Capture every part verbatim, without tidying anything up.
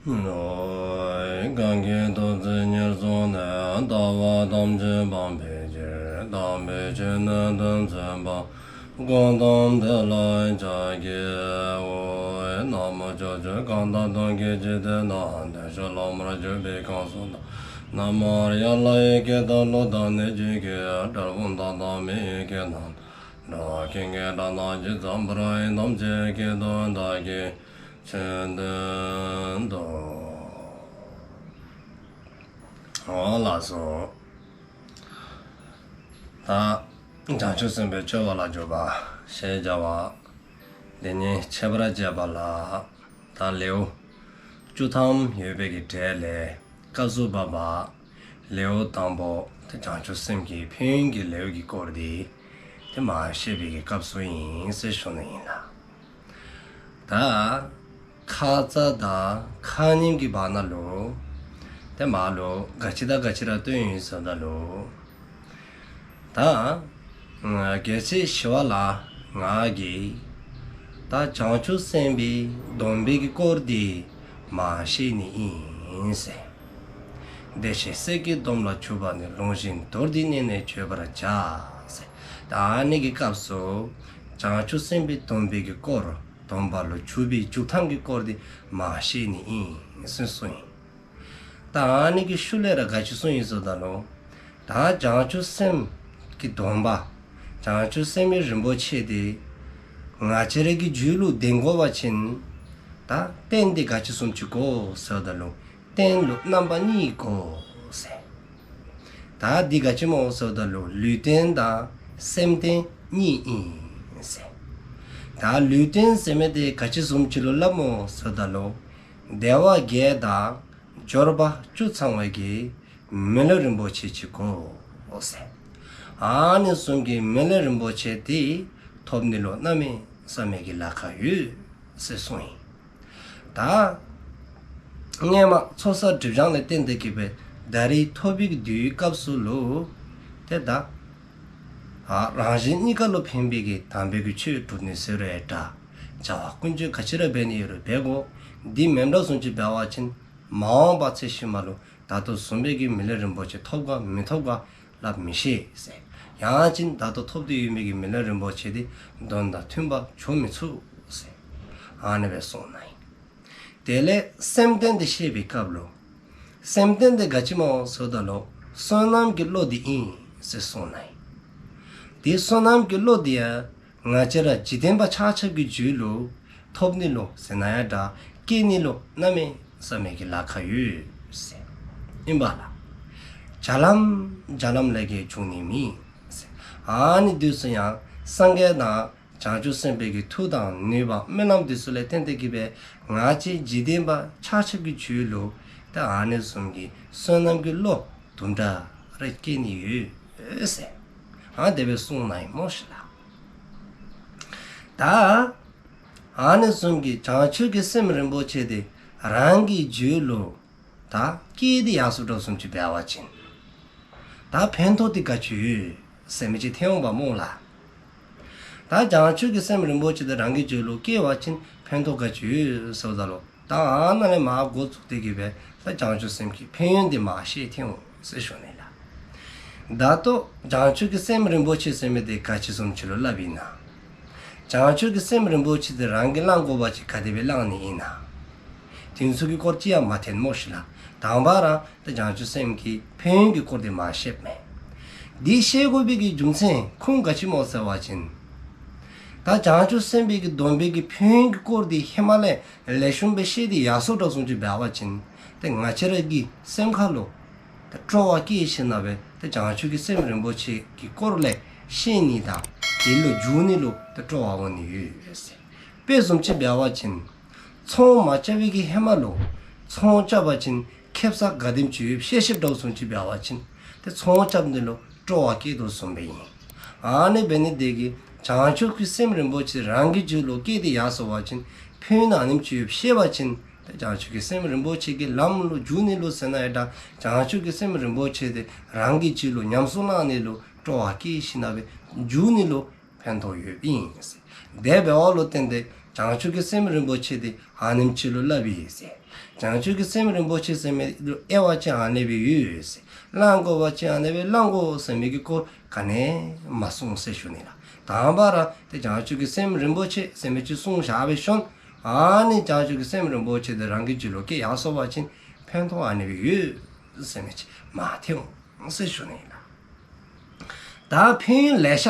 གང་གིས་ཐུགས་བརྩེ་ཉེར་བཟུང་ནས། ལྟ་བ་ཐམས་ཅད་སྤང་བའི་ཕྱིར། དམ་པའི་ཆོས་ནི་སྟོན་མཛད་པ། གོའུ་ཏམ་དེ་ལ་ཕྱག་འཚལ་ལོ། ན་མོ། ཕྱོགས་བཅུ་གང་དག་སྟོང་གི་འཇིག་རྟེན་ན། བདེ་གཤེགས་བླ་མར་གྱུར་པའི་གང་ཟག་དག། ན་མོ་ཨཱརྱ། ལྷ་ཡི་སྐད་དང་ཀླུ་དང་གནོད་སྦྱིན་སྐད། གྲུལ་བུམ་དག་དང་མི་ཡི་སྐད་རྣམས་དང་། འགྲོ་བ་ཀུན་གྱི་སྒྲ་རྣམས་ཇི་ཙམ་པར། ཐམས་ཅད་སྐད་དུ་བདག་གིས་ཆོས་བསྟན་ཏོ། འོ་ལགས་སོ། ད་བྱང་ཆུབ་སེམས་དཔའི་སྤྱོད་པ་ལ་འཇུག་པ་ཞེས་བྱ་བ་འདི་ཉིད་འཆད་པར་བྱེད་པ་ལ། ད་ལེའུ་བཅུ་ཐམ་ཡོད་པའི་གི་གྲས་ལས་སྐབས་སུ་བབ་པ་ལེའུ་དང་པོ་དེ་བྱང་ཆུབ་སེམས་ཀྱི་ཕན་ཡོན་གྱི་ལེའུ་གི་སྐོར་འདི་དེ་མར་བཤད་པའི་གི་སྐབས་སུ་ཨིན་ཟེར་ཞུ་ནི་ཨིན་ལགས། ད་ཁ་ཙ་དང་ཁ་ཉིནམ་གི་བར་ན་ལུ་དེ་མར་ལུ་ག་ཅི་དང་ག་ཅི་ར་སྟོན་ཡི་ཟེརཝ་ད་ལུ། ད་རྒྱལ་སྲས་ཞི་བ་ལྷ་ང་གིས་ད་བྱང་ཆུབ་སེམས་དཔའི་སྡོམ་པའི་གི་སྐོར་འདི་མར་བཤད་ནི་ཨིན་ཟེར། བདེ་གཤེགས་སྲས་ཀྱི་སྡོམ་ལ་འཇུག་པ་ནི། ལུང་བཞིན་མདོར་བསྡུས་བསྣན་ནས་བརྗོད་པར་བྱ་ཟེར། ད་ཨ་ནི་གི་སྐབས་སུ་བྱང་ཆུབ་སེམས་དཔའི་སྡོམ་པའི་གི་སྐོར། སྡོམ་པ་ལུ་འཇུག་པའི་འཇུག་ཐངས་ཀྱི་སྐོར་འདི་མར་བཤད་ནི་ཨིན་ཟེར་གསུངས་ཡི། ད་ཨ་ནི་གི་ཤུལ་ལས་ར་ག་ཅི་གསུངས་ཡི་ཟེརཝ་ད་ལུ། ད་བྱང་ཆུབ་སེམས་ཀྱི་སྡོམ་པ། བྱང་ཆུབ་སེམས་དཔའི་རིན་པོ་ཆེ་འདི་ང་བཅས་ར་གི་རྒྱུད་ལུ་ལྡན་དགོ་པ་ཅིན། ད་རྟེན་འདི་ག་ཅི་བཟུམ་ཅིག་དགོ་ཟེརཝ་ད་ལུ། རྟེན་ལུ་རྣམ་པ་གཉིས་དགོ་ཟེར། ད་འདི་ག་ཅི་སྨོ་ཟེརཝ་ད་ལུ། ལུས་རྟེན་དང་སེམས་རྟེན་གཉིས་ཨིན་ཟེར། ད་ལུས་རྟེན་ཟེར་མི་འདི་ག་ཅི་བཟུམ་ཅིག་ལུ་སླབ་སྨོ་ཟེརཝ་ད་ལུ། དལ་བ་བརྒྱད་དང་འབྱོར་པ་བཅུ་ཚང་བའི་གི་མི་ལུས་རིན་པོ་ཆེ་ཅིག་དགོ་ཟེར། ཨ་ནི་བཟུམ་གྱི་མི་ལུས་རིན་པོ་ཆེ་འདི་ཐོབ་ནི་ལུ་གནམ་མེད་ས་མེད་ཀྱི་ལཱ་ཁག་ཡོད་ཟེར་གསུངས་ཡི། ད་སྔོན་མ་ཚོགས་བསགས་སྒྲིབ་སྦྱང་ལས་བརྟེན་ཏེ་གི་སྦེ་ད་རེས་ཐོབ་པའི་གི་དུས་སྐབས་སུ་ལུ་དེ་ད་ཨ་རང་གཞན་གཉིས་ཀ་ལུ་ཕན་པའི་གི་དམ་པའི་གི་ཆོས་སྒྲུབ་ནི་ཟེར་རུང་འདྲ། བྱ་བ་ཀུན་སྤྱོད་ག་ཅི་ར་འབད་ནི་ཡོད་རུང་འབད་དགོ། འདི་མེན་པར་བཟུམ་ཅིག་འབད་བ་ཅིན་མ་འོངས་པ་ཚེ་ཕྱི་མ་ལུ་ད་ལྟོ་བཟུམ་པའི་གི་མི་ལུས་རིན་པོ་ཆེ་ཐོབ་ག་མི་ཐོབ་ག་སླབ་མི་ཤེས་ཟེར། ཡང་ཅིན་ད་ལྟོ་ཐོབ་སྟེ་ཡོད་མི་གི་མི་ལུས་རིན་པོ་ཆེ་འདི་དོན་དང་མཐུན་པ་འགྱོ་མི་ཚུགས་ཟེར། ཨ་ནི་སྦེ་གསུངས་ནུག། དེ་ལས་སེམས་རྟེན་འདི་བཤད་པའི་སྐབས་ལུ། སེམས་རྟེན་འདི་ག་ཅི་སྨོ་ཟེརཝ་ད་ལུ། བསོད་ནམས་ཀྱི་བློ་འདི་ཨིན་ཟེར་གསུངས་ནུག། དེ་བསོད་ནམས་ཀྱི་བློ་འདི་ཡང་ང་བཅས་ར་འཇིག་རྟེན་པ་ཆ་ཁྱབ་ཀྱི་རྒྱུད་ལུ་ཐོབ་ནི་ལུ་ཟེར་ན་ཡང་འདྲ། སྐྱེ་ནི་ལུ་གནམ་མེད་ས་མེད་ཀྱི་ལཱ་ཁག་ཡོད་ཟེར། ཨིན་པ་ལགས། བྱ་ལམ་བྱ་ལམ་ལས་ཀྱིས་འབྱུང་ནི་མེད་ཟེར། ཨ་ནི་དུས་སུ་ཡང་སངས་རྒྱས་དང་བྱང་ཆུབ་སེམས་དཔའི་གི་མཐུ་དང་ནུས་པ་སྨོན་ལམ་འདི་ཚུ་ལས་བརྟེན་ཏེ་གི་སྦེ་ང་བཅས་འཇིག་རྟེན་པ་ཆ་ཁྱབ་ཀྱི་རྒྱུད་ལུ་ད་ཨ་ནི་བཟུམ་གྱི་བསོད་ནམས་ཀྱི་བློ་དུམ་གྲ་རེ་སྐྱེ་ནི་ཡོད་ཟེར། ཨ་དེ་སྦེ་གསུངས་ནུག་སྨོ་ཤིག་ལགས། ད་ཨ་ནི་བཟུམ་གྱི་བྱང་ཆུབ་ཀྱི་སེམས་རིན་པོ་ཆེ་དེ་རང་གི་རྒྱུད་ལུ་ད་སྐྱེས་ཏེ་ཡར་སོ་དོ་བཟུམ་ཅིག་འབད་བ་ཅིན་ད་ཕན་ཐོགས་འདི་ག་ཅི་ཡོད་ཟེར་མི་ཅིག་ཐོན་འོང་པ་སྨོ་ལགས། ད་བྱང་ཆུབ་ཀྱི་སེམས་རིན་པོ་ཆེ་དེ་རང་གི་རྒྱུད་ལུ་སྐྱེ་བ་ཅིན་ཕན་ཐོགས་ག་ཅི་ཡོད་ཟེརཝ་ད་ལུ། ད་ཨ་ནཱ་ལས་མར་འགོ་བཙུགས་ཏེ་གི་སྦེ་ད་བྱང་ཆུབ་སེམས་ཀྱི་ཕན་ཡོན་འདི་མར་བཤད་ཐོན་འོང་ཟེར་ཞུ་ནི་ལགས། ད་ལྟོ་བྱང་ཆུབ་ཀྱི་སེམས་རིན་པོ་ཆེ་ཟེར་མི་དེ་ག་ཅི་བཟུམ་ཅིག་ལུ་སླབ་ཨིན་ན། བྱང་ཆུབ་ཀྱི་སེམས་རིན་པོ་ཆེ་དེ་རང་གིས་བླང་དགོ་པ་ཅིན་ག་དེ་སྦེ་བླང་ནི་ཨིན་ན། དེ་ཚུ་གི་སྐོར་ཅིག་ཡང་མ་ཐོན་སྨོ་ཤིག་ལགས། དང་པ་ར་ད་བྱང་ཆུབ་སེམས་ཀྱི་ཕན་ཡོན་གྱི་སྐོར་དེ་མར་བཤདཔ་མས། འདི་བཤད་དགོ་པའི་གི་རྒྱུ་མཚན་ཁུངས་ག་ཅི་སྨོ་ཟེར་བ་ཅིན། ད་བྱང་ཆུབ་སེམས་དཔའི་གི་སྡོམ་པའི་གི་ཕན་ཡོན་གྱི་སྐོར་དེ་ཧེ་མ་ལས་ལེགས་ཤོམ་སྦེ་བཤད་དེ་ཡར་སོ་དོ་བཟུམ་ཅིག་འབད་བ་ཅིན་ཏེ་ང་བཅས་ར་གི་སེམས་ཁ་ལུ་ཏེ་སྤྲོ་བ་སྐྱེས་ཞིནམ་ལས་ཏེ་བྱང་ཆུབ་ཀྱི་སེམས་རིན་པོ་ཆེ་གི་སྐོར་ལས་ཤེས་ནི་དང་དེ་ལུ་འཇུག་ནི་ལུ་ཏེ་སྤྲོ་བ་འོང་ནི་ཡོད་ཟེར། དཔེ་བཟུམ་ཅིག་འབད་བ་ཅིན་ཚོང་མ་རྐྱབ་པའི་གི་ཧེ་མ་ལུ་ཚོང་རྐྱབ་པ་ཅིན་ཁེབ་ས་ག་དེམ་ཅིག་ཡོདཔ་ཤེས་ཤེསཔ་དོ་བཟུམ་ཅིག་འབད་བ་ཅིན་ཏེ་ཚོང་རྐྱབ་ནི་ལུ་སྤྲོ་བ་སྐྱེ་དོ་བཟུམ་སྦེ་ཨིན། ཨ་ནི་འབད་ནི་དེ་གིས་བྱང་ཆུབ་ཀྱི་སེམས་རིན་པོ་ཆེ་རང་གི་རྒྱུད་ལུ་སྐྱེས་ཏེ་ཡར་སོ་བ་ཅིན་ཕན་ཡོན་ཨ་ནེམ་ཅིག་ཡོདཔ་ཤེས་པ་ཅིན་ཏེ་བྱང་ཆུབ་ཀྱི་སེམས་རིན་པོ་ཆེ་གི་ལམ་ལུ་འཇུག་ནི་ལུ་ཟེར་ན་ཡང་འདྲ། བྱང་ཆུབ་ཀྱི་སེམས་རིན་པོ་ཆེ་དེ་རང་གི་རྒྱུད་ལུ་ཉམས་སུ་བླང་ནི་ལུ་སྤྲོ་བ་སྐྱེས་ཞིནམ་ལས་འཇུག་ནི་ལུ་ ཕན་ཐོགས་ཡོདཔ་ཨིན་ཟེར། དེ་འབདཝ་ལུ་བརྟེན་ཏེ་བྱང་ཆུབ་ཀྱི་སེམས་རིན་པོ་ཆེ་དེ་ཨ་ནེམ་ཅིག་ལུ་སླབ་ཨིན་ཟེར། བྱང་ཆུབ་ཀྱི་སེམས་རིན་པོ་ཆེ་ཟེར་མི་ལུ་དབྱེ་བ་ཅིག་ཨ་ནེ་སྦེ་ཡོད་ཟེར། བླང་དགོ་པ་ཅིག་ཨ་ནེ་སྦེ་བླང་དགོ་ཟེར་མི་གི་སྐོར་ག་ནི་མ་གསུངས་ཟེར་ཞུ་ནི་ལགས། དང་པ་ར་ཏེ་བྱང་ཆུབ་ཀྱི་སེམས་རིན་པོ་ཆེ་ཟེར་མི་ཅིག་གསུངས་བཞག་པའི་ཤུལ་ཨ་ནི་བྱང་ཆུབ་ཀྱི་སེམས་རིན་པོ་ཆེ་དེ་རང་གི་རྒྱུད་ལུ་སྐྱེ་ཡར་སོ་བ་ཅིན་ཕན་ཐོགས་ཨ་ནེ་སྦེ་ཡོད་ཟེར་མི་ཅིག་མ་ཐོན་འོང་ཟེར་ཞུ་ནི་ལགས། ད་ཕན་ཡོན་ལེ་ཤ་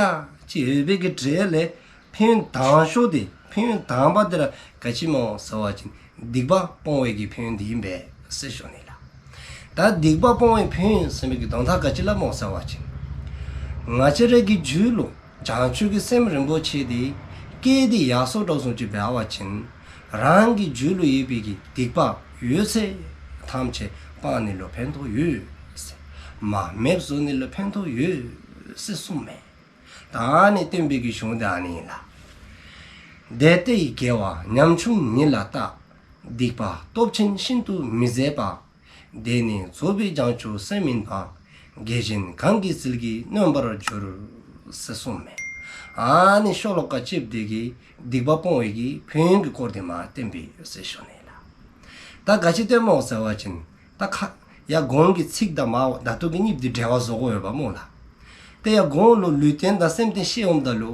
ཅིག་ཡོད་པའི་གི་གྲས་ལས་ཕན་ཡོན་དང་ཤོས་དེ་ཕན་ཡོན་དང་པ་དེ་ར་ག་ཅི་སྨོ་ཟེར་བ་ཅིན་སྡིག་པ་སྤོང་བའི་གི་ཕན་ཡོན་དེ་ཨིན་པས་ཟེར་ཞུ་ནི་ལགས། ད་སྡིག་པ་སྤོང་བའི་ཕན་ཡོན་ཟེར་མི་གི་དོན་དག་ག་ཅི་ལགས་སྨོ་ཟེར་བ་ཅིན་ང་བཅས་རའི་གི་རྒྱུད་ལུ་བྱང་ཆུབ་ཀྱི་སེམས་རིན་པོ་ཆེ་དེ་སྐྱེས་ཏེ་ཡར་སོ་དྲགས་སོང་ཅིག་འབད་བ་ཅིན་རང་གི་རྒྱུད་ལུ་ཡོད་པའི་གི་སྡིག་པ་ཡོད་ཚད་ཐམས་ཅད་སྤང་ནི་ལུ་ཕན་ཐོགས་ཡོད་ཟེར། མ་མེདཔ་བཟོ་ནི་ལུ་ཕན་ཐོགས་ཡོད་ཟེར་གསུངསམ་མས། ད་ཨ་ནི་སྟོན་པའི་གི་གཞུང་དེ་ཨ་ནི་ཨིན་ལགས། དེ་ལྟའི་དགེ་བ་ཉམ་ཆུང་ཉིད་ལ་བལྟ། སྡིག་པ་སྟོབས་ཆེན་ཤིན་ཏུ་མི་བཟད་པ། དེ་ནི་རྫོགས་པའི་བྱང་ཆུབ་སེམས་ཡིན་པ། དགེ་གཞན་གང་གིས་ཟིལ་གྱིས་གནོན་པར་འགྱུར། ཟེར་གསུངསམ་མས། ཨ་ནི་ཤོ་ལོ་ཀ་གཅིགཔོ་དེ་གིས་སྡིག་པ་སྤོང་བའི་གི་ཕན་ཡོན་གྱི་སྐོར་དེ་མ་བསྟན་པས་ཟེར་ཞུ་ནི་ལགས། ད་ག་ཅི་སྟོནམ་སྨོ་ཟེར་བ་ཅིན་ད་ཁ་ཡར་གོང་གི་ཚིག་དང་མར་ད་ལྟོ་གི་གཉིསཔོ་དེ་འབྲེལ་བ་བཟོ་དགོ་ཡོདཔ་སྨོ་ལགས། ཏེ་ཡར་གོང་ལུ་ལུས་རྟེན་དང་སེམས་རྟེན་བཤད་འོངམ་ད་ལུ་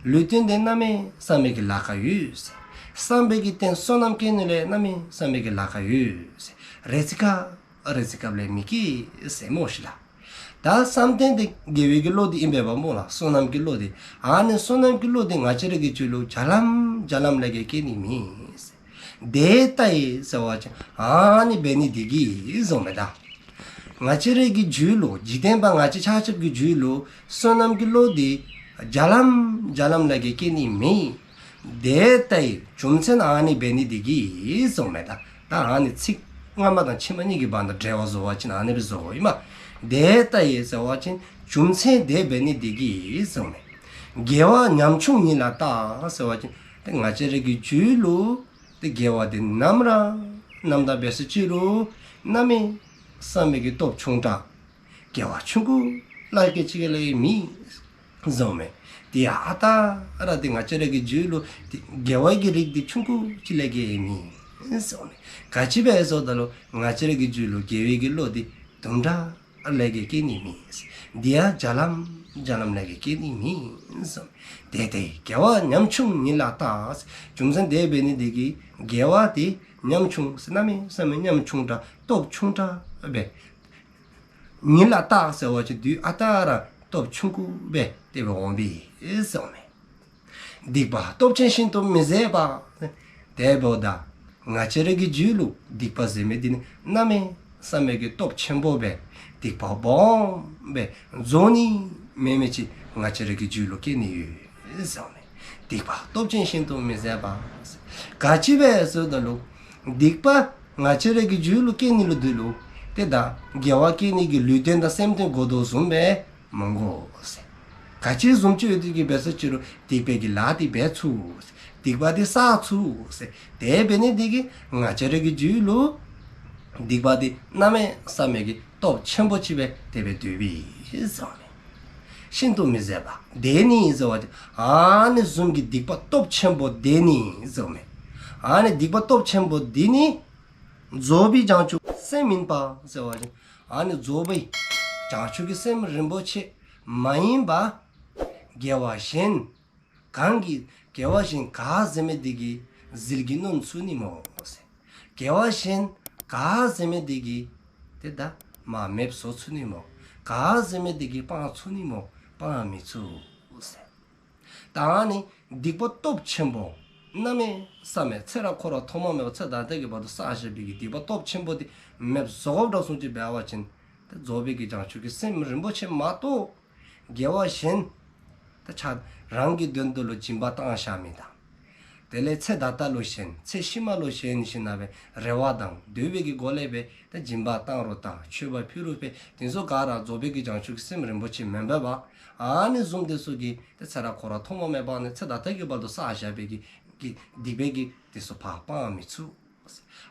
ལུས་རྟེན་དེ་གནམ་མེད་ས་མེད་ཀྱི་ལཱ་ཁག་ཡོད་ཟེར། བསམ་པའི་གི་རྟེན་བསོད་ནམས་སྐྱེ་ནི་ལས་གནམ་མེད་ས་མེད་ཀྱི་ལཱ་ཁག་ཡོད་ཟེར། རེ་ཅིག་སྐབས་རེ་ཅིག་སྐབས་ལས་མི་སྐྱེ་ཟེར་སྨོ་ཤིག་ལགས། ད་བསམ་གཏན་དེ་དགེ་བའི་གི་བློ་དེ་ཨིན་པས་པ་སྨོ་ལགས། བསོད་ནམས་ཀྱི་བློ་དེ། ཨ་ནི་བསོད་ནམས་ཀྱི་བློ་དེ་ང་བཅས་རའི་གི་རྒྱུད་ལུ་བརྒྱ་ལམ་བརྒྱ་ལམ་ལས་བརྒལ་སྐྱེ་ནི་མེད་ཟེར། དེ་ལྟ་ཡི་ཟེར་བ་ཅིན་ཨ་ནི་འབད་ནི་དེ་གིས་ཟེརཝ་མས་ད། ང་བཅས་རའི་གི་རྒྱུད་ལུ་འཇིག་རྟེན་པ་ང་བཅས་ཆ་ཁྱབ་ཀྱི་རྒྱུད་ལུ་བསོད་ནམས་ཀྱི་བློ་དེ་བརྒྱ་ལམ་བརྒྱ་ལམ་ལས་བརྒལ་སྐྱེ་ནི་མེད། དེ་ལྟའི་རྒྱུ་མཚན་ཨ་ནི་འབད་ནི་དེ་གིས་ཟེརཝ་མས་ད། ད་ཨ་ནི་ཚིག་སྔ་མ་དང་ཕྱི་མ་གཉིས་ཀྱི་བར་ན་འབྲེལ་བ་བཟོ་བ་ཅིན་ཨ་ནི་སྦེ་བཟོ་དགོ་ཨིན་མས། དེ་ལྟ་ཡི་ཟེར་བ་ཅིན་རྒྱུ་མཚན་དེ་འབད་ནི་དེ་གིས་ཟེརཝ་མས། དགེ་བ་ཉམ་ཆུང་ཉིད་ལ་བལྟ་ཟེར་བ་ཅིན་ཏེ་ང་བཅས་རའི་གི་རྒྱུད་ལུ་ཏེ་དགེ་བ་དེ་ནམ་ར་ནམ་ད་འབད་སོ་ཅི་རུང་གནམ་མེད་ས་མེད་ཀྱི་སྟོབས་ཆུང་དྲགས། དགེ་བ་ཆུང་ཀུ་ལས་བརྒལ་ཅིག་ལས་མེད་ཟེརཝ་མས། དེ་ཨ་རྟག་ར་ཏེ་ང་བཅས་རའི་གི་རྒྱུད་ལུ་ཏེ་དགེ་བ་གི་རིགས་དེ་ཆུང་ཀུ་ཅིག་ལས་བརྒལ་མེད་ཟེརཝ་མས། ག་ཅི་འབད་ཟེརཝ་ད་ལུ་ང་བཅས་རའི་གི་རྒྱུད་ལུ་དགེ་བའི་གི་བློ་དེ་དུམ་གྲ་ལས་བརྒལ་སྐྱེ་ནི་མེད། དེ་ཡང་བརྒྱ་ལམ་བརྒྱ་ལམ་ལས་བརྒལ་སྐྱེ་ནི་མེད་ཟེརཝ་མས། དེ་ལྟའི་དགེ་བ་ཉམ་ཆུང་ཉིད་ལ་བལྟ། རྒྱུ་མཚན་དེ་འབད་ནི་དེ་གིས་དགེ་བ་དེ་ཉམ་ཆུང་ཟེར་གནམ་མེད་ས་མེད་ཉམ་ཆུང་དྲགས་སྟོབས་ཆུང་དྲགས་སྦེ། ཉིད་ལ་བལྟ་ཟེར་བ་ཅིན་དུས་ཨ་རྟག་ར་སྟོབས་ཆུང་ཀུ་སྦེ་དེ་སྦེ་འོང་པས་ཟེརཝ་མས། སྡིག་པ་སྟོབས་ཆེན་ཤིན་ཏུ་མི་བཟད་པ། དེ་འབདཝ་ད་ང་བཅས་རའི་གི་རྒྱུད་ལུ་སྡིག་པ་ཟེར་མི་དེ་ནི་གནམ་མེད་ས་མེད་ཀྱི་སྟོབས་ཆེན་པོ་སྦེ་སྡིག་པ་སྦོམ་སྦེ་རྫོགས་ནི་མེད་མི་ཅིག་ང་བཅས་རའི་གི་རྒྱུད་ལུ་སྐྱེ་ནི་ཡོད་ཟེརཝ་མས། སྡིག་པ་སྟོབས་ཆེན་ཤིན་ཏུ་མི་བཟད་པ། ག་ཅི་འབད་ཟེརཝ་ད་ལུ་སྡིག་པ་ང་བཅས་རའི་གི་རྒྱུད་ལུ་སྐྱེ་ནི་ལུ་དེ་ལུ་ཏེ་ད་དགེ་བ་སྐྱེ་ནི་གི་ལུས་རྟེན་དང་སེམས་རྟེན་དགོ་དོ་བཟུམ་སྦེ་མི་དགོ་ཟེར། ག་ཅི་བཟུམ་ཅིག་ཡོད་དེ་གིས་འབད་སོ་ཅི་རུང་སྡིག་པའི་གི་ལཱ་དེ་འབད་ཚུགས་ཟེར། སྡིག་པ་དེ་བསགས་ཚུགས་ཟེར། དེ་འབད་ནི་དེ་གིས་ང་བཅས་རའི་གི་རྒྱུད་ལུ་སྡིག་པ་དེ་གནམ་མེད་ས་མེད་ཀྱི་སྟོབས་ཆེན་པོ་ཅིག་སྦེ་དེ་སྦེ་སྡོད་པས་ཟེརཝ་མས། ཤིན་ཏུ་མི་བཟད་པ། དེ་ནི་ཟེར་བ་ཅིན་ཨ་ནི་བཟུམ་གྱི་སྡིག་པ་སྟོབས་ཆེན་པོ་དེ་ནི་ཟེརཝ་མས། ཨ་ནི་སྡིག་པ་སྟོབས་ཆེན་པོ་དེ་ནི་རྫོགས་པའི་བྱང་ཆུབ་སེམས་ཡིན་པ་ཟེར་བ་ཅིན་ཨ་ནི་རྫོགས་པའི་བྱང་ཆུབ་ཀྱི་སེམས་རིན་པོ་ཆེ་མ་ཡིན་པ་དགེ་བ་གཞན་གང་གིས་དགེ་བ་གཞན་ག་ཟེར་མི་དེ་གིས་ཟིལ་གྱིས་གནོན་ཚུགས་ནི་སྨོ་ཟེར། དགེ་བ་གཞན་ག་ཟེར་མི་དེ་གིས་ཏེ་ད་མ་མེདཔ་བཟོ་ཚུགས་ནི་སྨོ། ག་ཟེར་མི་དེ་གིས་སྤང་ཚུགས་ནི་སྨོ། སྤང་མི་ཚུགས་ཟེར། ད་ཨ་ནི་སྡིག་པ་སྟོབས་ཆེན་པོ་གནམ་མེད་ས་མེད་ཚེ་རབས་འཁོར་བ་ཐོག་མ་མེད་པ་ཚེ་ད་ལྟ་གི་བར་དུ་བསགས་བཞག་པའི་གི་སྡིག་པ་སྟོབས་ཆེན་པོ་དེ་མེདཔ་བཟོ་དགོཔ་འདྲཝ་བཟུམ་ཅིག་འབད་བ་ཅིན་ཏེ་རྫོགས་པའི་གི་བྱང་ཆུབ་ཀྱི་སེམས་རིན་པོ་ཆེ་མ་གཏོགས་དགེ་བ་གཞན་ད་ཆ་རང་གི་དོན་དུ་ལུ་སྦྱིན་པ་བཏང་བཞག་མི་དང་དེ་ལས་ཚེ་ད་ལྟ་ལུ་གཞན་ཚེ་ཕྱི་མ་ལུ་གཞན་ཞིནམ་ལས་རེ་བ་དང་འདོད་པའི་གི་སྒོ་ལས་སྦེ་ད་སྦྱིན་པ་བཏང་རུང་དང་མཆོད་པ་ཕུལ་རུང་སྦེ་དེ་ཚུ་ག་ར་རྫོགས་པའི་གི་བྱང་ཆུབ་ཀྱི་སེམས་རིན་པོ་ཆེ་མེན་པས་པ། ཨ་ནི་བཟུམ་དེ་ཚུ་གིས་ཏེ་ཚེ་རབས་འཁོར་བ་ཐོག་མ་མེད་པ་ནས་ཚེ་ད་ལྟ་གི་བར་དུ་བསགས་བཞག་པའི་གི་གི་སྡིག་པའི་གི་དེ་ཚུ་ཕར་སྤང་མི་ཚུགས།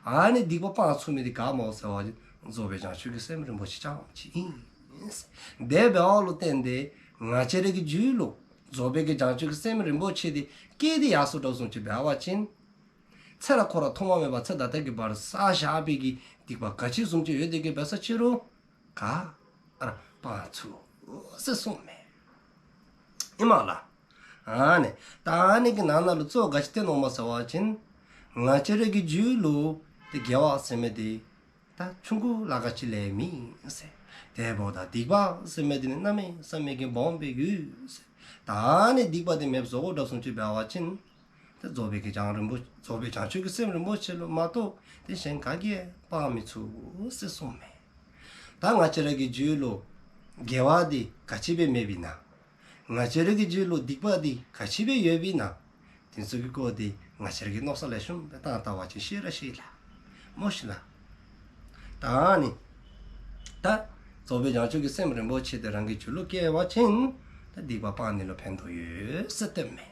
ཨ་ནི་སྡིག་པ་སྤང་ཚུགས་མི་དེ་ག་སྨོ་ཟེར་བ་ཅིན་རྫོགས་པའི་བྱང་ཆུབ་ཀྱི་སེམས་རིན་པོ་ཆེ་རྐྱངམ་ཅིག་ཨིན། དེ་འབདཝ་ལུ་བརྟེན་ཏེ་ང་བཅས་རའི་གི་རྒྱུད་ལུ་ རྫོགས་པའི་གི་བྱང་ཆུབ་ཀྱི་སེམས་རིན་པོ་ཆེ་དེ་སྐྱེས་ཏེ་ཡར་སོ་དྲགས་བཟུམ་ཅིག་འབད་བ་ཅིན། ཚེ་ལ་ཁོ་ར་ཐོག་མ་མེད་པ་ཚེ་ད་ལྟ་གི་བར་བསགས་བཞག་པའི་གི་སྡིག་པ་ག་ཅི་བཟུམ་ཅིག་ཡོད་དེ་གི་འབད་ས་ཅི་རུང་ག་ར་སྤང་ཚུགས་ཟེར་གསུངསམ་མས། ཨིནམ་ལགས། ཨ་ནི་ད་ཨ་ནི་གི་ནང་ན་ལུ་གཙོ་བོ་ག་ཅི་སྟོནམ་སྨོ་ཟེར་བ་ཅིན། ང་བཅས་ར་གི་རྒྱུད་ལུ་ཏེ་དགེ་བ་ཟེར་མི་དེ་ད་ཆུང་ཀུ་ལ་ཁ་ཅིག་ལས་མེད་ཟེར། དེ་འབདཝ་ད་སྡིག་པ་ཟེར་མི་དེ་ནི་གནམ་མེད་ས་མེད་ཀྱི་སྦོམ་སྦེ་ཡོད་ཟེར། ད་ཨ་ནི་སྡིག་པ་དེ་མེདཔ་བཟོ་དགོ་དྲགས་བཟུམ་ཅིག་འབད་བ་ཅིན། ཏེ་རྫོགས་པའི་གི་བྱང་རིན་པོ་རྫོགས་པའི་བྱང་ཆུབ་ཀྱི་སེམས་རིན་པོ་ཆེ་ལུ་མ་གཏོགས་ཏེ་གཞན་ག་གིས་ཡང་སྤང་མི་ཚུགས་ཟེར་གསུངསམ་མས། ད་ང་བཅས་ར་གི་རྒྱུད་ལུ་དགེ་བ་དེ་ག་ཅི་སྦེ་མེདཔ་ཨིན་ན། ང་བཅས་ར་གི་རྒྱུད་ལུ་སྡིག་པ་དེ་ག་ཅི་སྦེ་ཡོདཔ་ཨིན་ན། དེ་ཚུ་གི་སྐོར་དེ་ང་བཅས་ར་གིས་མནོ་བསམ་ལེགས་ཤོམ་སྦེ་བཏང་བལྟ་བ་ཅིན་ཤེས་ར་ཤེས་ལགས། སྨོ་ཤིག་ལགས། ད་ཨ་ནི་ད་རྫོགས་པའི་བྱང་ཆུབ་ཀྱི་སེམས་རིན་པོ་ཆེ་དེ་རང་གི་རྒྱུད་ལུ་སྐྱེ་བ་ཅིན་ད་སྡིག་པ་སྤང་ནི་ལུ་ཕན་ཐོགས་ཡོད་ཟེར་སྟོནམ་མས།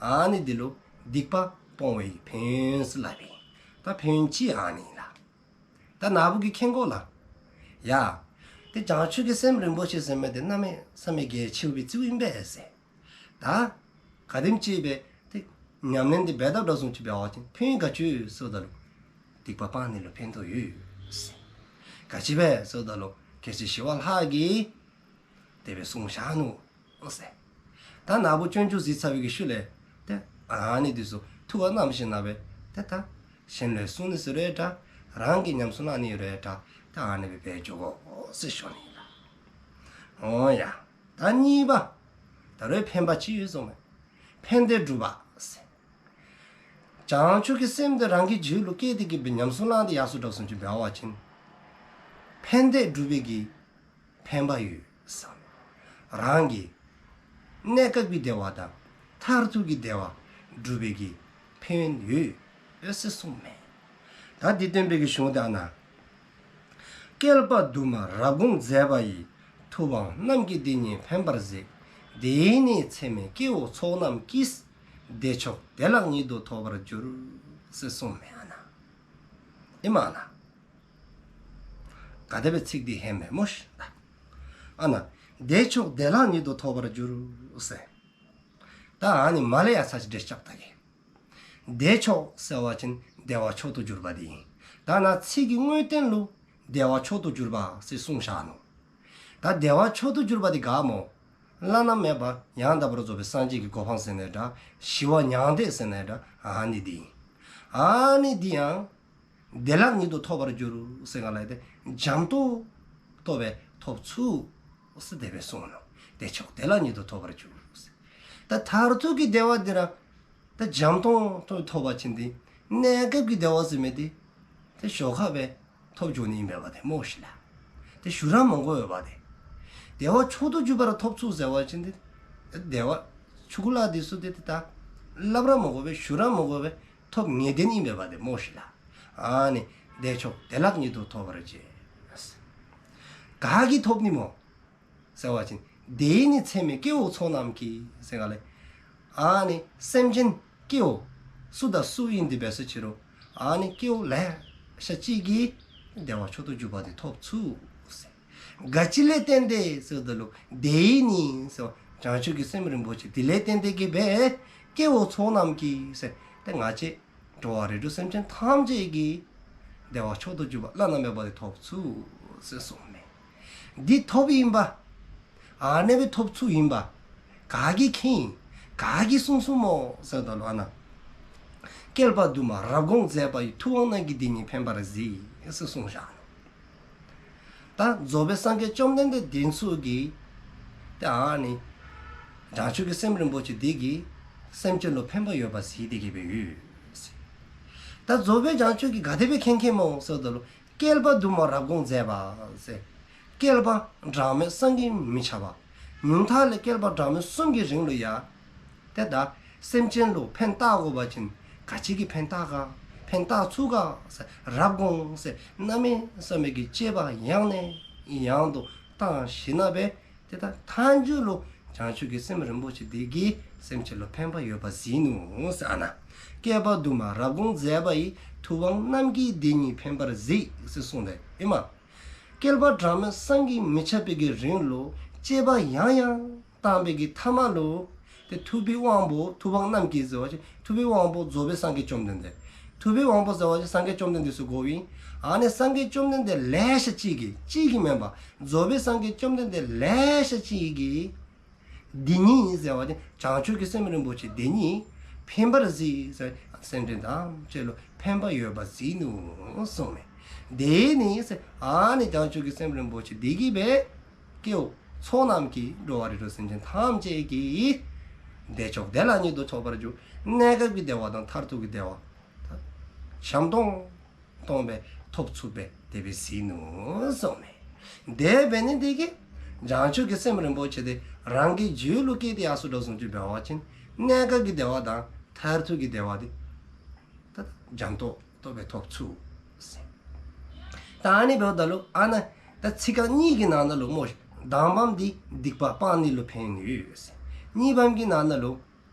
ཨ་ནི་དེ་ལུ་སྡིག་པ་སྤོང་བའི་ཕན་ཡོན་ཟེར་སླབ་ཨིན། ད་ཕན་ཡོན་ཅིག་ཨ་ནི་ལགས། ད་ནཱ་བུ་གིས་མཁྱེན་དགོ་ལགས། ཡ། ཏེ་བྱང་ཆུབ་ཀྱི་སེམས་རིན་པོ་ཆེ་ཟེར་མི་དེ་གནམ་མེད་ས་མེད་གལ་ཆེ་བའི་རྩིཝ་ཨིན་པས་ཟེར། ད་ག་དེམ་ཅིག་སྦེ་ཏེ་ཉམས་ལེན་དེ་འབད་དཔ་དྲགས་བཟུམ་ཅིག་འབད་བ་ཅིན་ཕན་ཡོན་ག་ཅི་ཡོད་ཟེརཝ་ད་ལུ་སྡིག་པ་སྤང་ནི་ལུ་ཕན་ཐོགས་ཡོད་ཟེར། ག་ཅི་སྦེ་ཟེརཝ་ད་ལུ་རྒྱལ་སྲས་ཞི་བ་ལྷ་གིས་དེ་སྦེ་གསུངས་བཞག་ནུག་ཟེར། ད་ནཱ་བུ་སྤྱོད་འཇུག་གཟིགས་ཚར་བའི་གི་ཤུལ་ལས་ཏེ་ཨ་ནི་དེ་ཚུ་ཐུགས་ཁར་བསྣམས་ཞིནམ་ལས་ཏེ་ད་གཞན་ལུ་གསུང་ནི་ཟེར་རུང་འདྲ། རང་གིས་ཉམས་སུ་བླང་ནི་རུང་འདྲ། ཏེ་ཨ་ནི་སྦེ་འབད་འགྱོ་དགོ་ཟེར་ཞུ་ནི་ལགས། འོང་ཡ། ད་གཉིས་པ། ད་རུང་ཕན་པ་ཅིག་ཡོད་གསུངསམ་མས། ཕན་བདེ་སྒྲུབ་པ་ཟེར། བྱང་ཆུབ་ཀྱི་སེམས་དེ་རང་གི་རྒྱུད་ལུ་སྐྱེས་ཏེ་གི་སྦེ་ཉམས་སུ་བླངས་ཏེ་ཡར་སོ་དྲགས་བཟུམ་ཅིག་འབད་བ་ཅིན་ཕན་བདེ་སྒྲུབ་པའི་གི་ཕན་པ་ཡོད་ཟེར། རང་གི་གནས་སྐབས་ཀྱི་བདེ་བ་དང་མཐར་ཐུག་གི་བདེ་བ་སྒྲུབ་པའི་གི་ཕན་ཡོན་ཡོད་ཟེར་གསུངསམ་མས། ད་འདི་སྟོན་པའི་གི་གཞུང་དེ་ཨ་ནཱ། བསྐལ་པ་དུ་མར་རབ་དགོངས་མཛད་པ་ཡི། ཐུབ་དབང་རྣམས་ཀྱིས་འདི་ཉིད་ཕན་པར་གཟིགས། དེ་ཡི་ནི་ཚད་མེད་སྐྱེ་བོ་ཚོགས་རྣམས་ཀྱིས། བདེ་མཆོག་བདེ་བླག་ཉིད་དུ་ཐོབ་པར་འགྱུར། ཟེར་གསུངསམ་མས་ཨ་ནཱ། ཨིནམ་ལགས། ག་དེ་སྦེ་ཚིག་འདི་ཧེ་མ་སྨོ་ཤིག་ལགས། ཨ་ནཱ། བདེ་མཆོག་བདེ་བླག་ཉིད་དུ་ཐོབ་པར་འགྱུར་ཟེར། ད་ཨ་ནི་མར་ལས་ཡར་ཚར་ཅིག་འགྲེལ་རྐྱབ་བལྟ་གེ། བདེ་མཆོག་ཟེར་བ་ཅིན་བདེ་བ་མཆོག་ཏུ་གྱུར་པ་དེ་ཨིན། ད་ནཱ་ཚིག་གི་དངོས་བསྟན་ལུ་བདེ་བ་མཆོག་ཏུ་གྱུར་པ་ཟེར་གསུངས་བཞག་ནུག། ད་བདེ་བ་མཆོག་ཏུ་གྱུར་པ་དེ་ག་སྨོ། བླ་ན་མེད་པ་ཡང་དག་པར་རྫོགས་པའི་སངས་རྒྱས་ཀྱི་གོ་འཕང་ཟེར་ནའི་འདྲ། ཞི་བ་མྱང་འདས་ཟེར་ནའི་འདྲ། ཨ་ནི་དེ་ཨིན། ཨ་ནི་དེ་ཡང་བདེ་བླག་ཉིད་དུ་ཐོབ་པར་འགྱུར་ཟེར་ག་ལས་ཏེ་འཇམ་ཏོང་ཏོ་སྦེ་ཐོབ་ཚུགས་ཟེར་དེ་སྦེ་གསུངས་ནུག། བདེ་མཆོག་བདེ་བླག་ཉིད་དུ་ཐོབ་པར་འགྱུར་ཟེར། ད་མཐར་ཐུག་གི་བདེ་བ་འདི་ར་ད་འཇམ་ཏོང་ཏོ་ཐོབ་པ་ཅིན་ཏེ་གནས་སྐབས་ཀྱི་བདེ་བ་ཟེར་མི་དེ་ཏེ་ཞོར་ཁར་སྦེ་ཐོབ་འགྱོ་ནི་ཨིན་པས་པ་ཏེ་སྨོ་ཤིག་ལགས། ཏེ་ཞུ་ར་མི་དགོ་པས་པ་ཏེ། བདེ་བ་མཆོག་ཏུ་གྱུར་པ་ར་ཐོབ་ཚུགས་ཟེར་བ་ཅིན་ཏེ་བདེ་བ་ཆུང་ཀུ་ལ་དེ་ཚུ་ཏེ་ཏེ་ད་སླབ་ར་མི་དགོ་པས་ཞུ་ར་མི་དགོ་པས་ཐོབ་ངེས་བདེན་ཨིན་པས་པ་ཏེ་སྨོ་ཤིག་ལགས། ཨ་ནི་བདེ་མཆོག་བདེ་བླག་ཉིད་དུ་ཐོབ་པར་བྱེད། ག་གིས་ཐོབ་ནི་སྨོ་ཟེར་བ་ཅིན་དེ་ཡི་ནི་ཚད་མེད་སྐྱེ་བོ་ཚོགས་རྣམས་ཀྱིས་ཟེར་ག་ལས། ཨ་ནི་སེམས་ཅན་སྐྱེ་བོ་སུ་དང་སུ་ཨིན་དེ་འབད་ས་ཅི་རུང་ཨ་ནི་སྐྱེ་བོ་ལེ་ཤ་ཅིག་གིས་བདེ་བ་མཆོག་ཏུ་གྱུར་པ་དེ་ཐོབ་ཚུགས་ཟེར། ག་ཅི་ལས་བརྟེན་ཏེ་ཟེརཝ་ད་ལུ་དེ་ཡི་ནི་ཟེར་བ་བྱང་ཆུབ་ཀྱི་སེམས་རིན་པོ་ཆེ་དེ་ལས་བརྟེན་ཏེ་གི་སྦེ་སྐྱེ་བོ་ཚོགས་རྣམས་ཀྱིས་ཟེར་ཏེ་ང་བཅས་འགྲོ་བ་རིགས་དྲུག་སེམས་ཅན་ཐམས་ཅད་ཀྱིས་བདེ་བ་མཆོག་ཏུ་གྱུར་པ་བླ་ན་མེད་པ་དེ་ཐོབ་ཚུགས་ཟེར་གསུངསམ་མས། འདི་ཐོབ་ཨིན་པ། ཨ་ནེ་སྦེ་ཐོབ་ཚུགས་ཨིན་པ། ག་གིས་མཁྱེན་ཨིན། ག་གིས་གསུངས་གསུངསམ་སྨོ་ཟེརཝ་ད་ལུ་ཨ་ནཱ། བསྐལ་པ་དུ་མར་རབ་དགོངས་མཛད་པ་ཡི། ཐུབ་དབང་རྣམས་ཀྱིས་འདི་ཉིད་ཕན་པར་གཟིགས་ཟེར་གསུངས་བཞག་ནུག། ད་རྫོགས་པའི་སངས་རྒྱས་བཅོམ་ལྡན་འདས་དེ་ཚུ་གིས་ད་ཨ་ནི་བྱང་ཆུབ་ཀྱི་སེམས་རིན་པོ་ཆེ་དེ་གིས་སེམས་ཅན་ལུ་ཕན་པ་ཡོདཔ་གཟིགས་ཏེ་གི་སྦེ་ཡོད། ད་རྫོགས་པའི་བྱང་ཆུབ་ཀྱིས་ག་དེ་སྦེ་མཁྱེན་མཁྱེནམ་སྨོ་ཟེརཝ་ད་ལུ་བསྐལ་པ་དུ་མར་རབ་དགོངས་མཛད་པ་ཟེར། བསྐལ་པ་གྲངས་མེད་བསམ་གྱིས་མི་ཁྱབ་པ། ཉུང་མཐའ་ལས་བསྐལ་པ་གྲངས་མེད་གསུམ་གྱི་རིང་ལུ་ཡང་ཏེ་ད་སེམས་ཅན་ལུ་ཕན་བཏགས་དགོ་པ་ཅིན་ག་ཅི་གིས་ཕན་བཏགས་ག་ཕན་བཏགས་ཚུགས་ག་ཟེར་རབ་དགོངས་ཟེར་གནམ་མེད་ས་མེད་ཀྱི་དཔྱད་པ་ཡང་ནས་ཡང་དུ་བཏང་ཞིནམ་ལས་ཏེ་ད་མཐའ་མཇུག་ལུ་བྱང་ཆུབ་ཀྱི་སེམས་རིན་པོ་ཆེ་དེ་གིས་སེམས་ཅན་ལུ་ཕན་པ་ཡོདཔ་གཟིགས་ནུག་ཟེར་ཨ་ནཱ། བསྐལ་པ་དུ་མར་རབ་དགོངས་མཛད་པ་ཡི། ཐུབ་དབང་རྣམས་ཀྱིས་དེ་ཉིད་ཕན་པར་གཟིགས་ཟེར་གསུངས་ཏེ་ཨིན་མས། བསྐལ་པ་གྲངས་མེད་བསམ་གྱིས་མི་ཁྱབ་པའི་གི་རིང་ལུ་དཔྱད་པ་ཡང་ཡང་བཏང་པའི་གི་མཐའ་མ་ལུ་ ཐུབ་པའི་དབང་པོ་ཐུབ་དབང་རྣམས་ཀྱིས་ཟེར་བ་ཅིན་ཐུབ་པའི་དབང་པོ་རྫོགས་པའི་སངས་རྒྱས་བཅོམ་ལྡན་འདས། ཐུབ་པའི་དབང་པོ་ཟེར་བ་ཅིན་སངས་རྒྱས་བཅོམ་ལྡན་འདས་ཚུ་གོཝ་ཨིན། ཨ་ནི་སངས་རྒྱས་བཅོམ་ལྡན་འདས་ལེ་ཤ་ཅིག་གིས་ཅིག་གིས་མེན་པར་རྫོགས་པའི་སངས་རྒྱས་བཅོམ་ལྡན་འདས་ལེ་ཤ་ཅིག་གིས། འདི་ཉིད་ཟེར་བ་ཅིན་བྱང་ཆུབ་ཀྱི་སེམས་རིན་པོ་ཆེ་འདི་ཉིད་ཕན་པར་གཟིགས་ཟེར། སེམས་ཅན་ཐམས་ཅད་ལུ་ཕན་པ་ཡོདཔ་གཟིགས་ནུག་གསུངསམ་མས། འདི་ནི་ཟེར་ཨ་ནི་བྱང་ཆུབ་ཀྱི་སེམས་རིན་པོ་ཆེ་འདི་གིས་སྦེ་སྐྱེ་བོ་ཚོགས་རྣམས་ཀྱིས་འགྲོ་བ་རིགས་དྲུག་སེམས་ཅན་ཐམས་ཅད་ཀྱི་བདེ་མཆོག་བདེ་བླག་ཉིད་དུ་ཐོབ་པར་འགྱུར། གནས་སྐབས་ཀྱི་བདེ་བ་དང་མཐར་ཐུག་གི་བདེ་བ་ཞམ་ཏོང་སྟོང་སྦེ་ཐོབ་ཚུགསཔ་སྦེ་དེ་སྦེ་གཟིགས་ནུག་གསུངསམ་མས། དེ་འབད་ནི་འདི་གིས་བྱང་ཆུབ་ཀྱི་སེམས་རིན་པོ་ཆེ་དེ་རང་གི་རྒྱུད་ལུ་སྐྱེས་ཏེ་ཡར་སོ་དྲགས་སོང་ཅི་འབད་བ་ཅིན་གནས་སྐབས་ཀྱི་བདེ་བ་དང་མཐར་ཐུག་གི་བདེ་བ་དེ་ད་འཇམ་ཏོག་ཏོ་སྦེ་ཐོབ་ཚུགས་ཟེར། ད་ཨ་ནི་འབདཝ་ད་ལུ་ཨ་ནཱ་ད་ཚིག་རྐང་གཉིས་ཀྱི་ནང་ན་ལུ་སྨོ་ཤིག། དང་པམ་འདི་སྡིག་པ་སྤང་ནི་ལུ་ཕན་ཡོན་ཡོད་ཟེར། གཉིས་པམ་གྱི་ནང་ན་ལུ་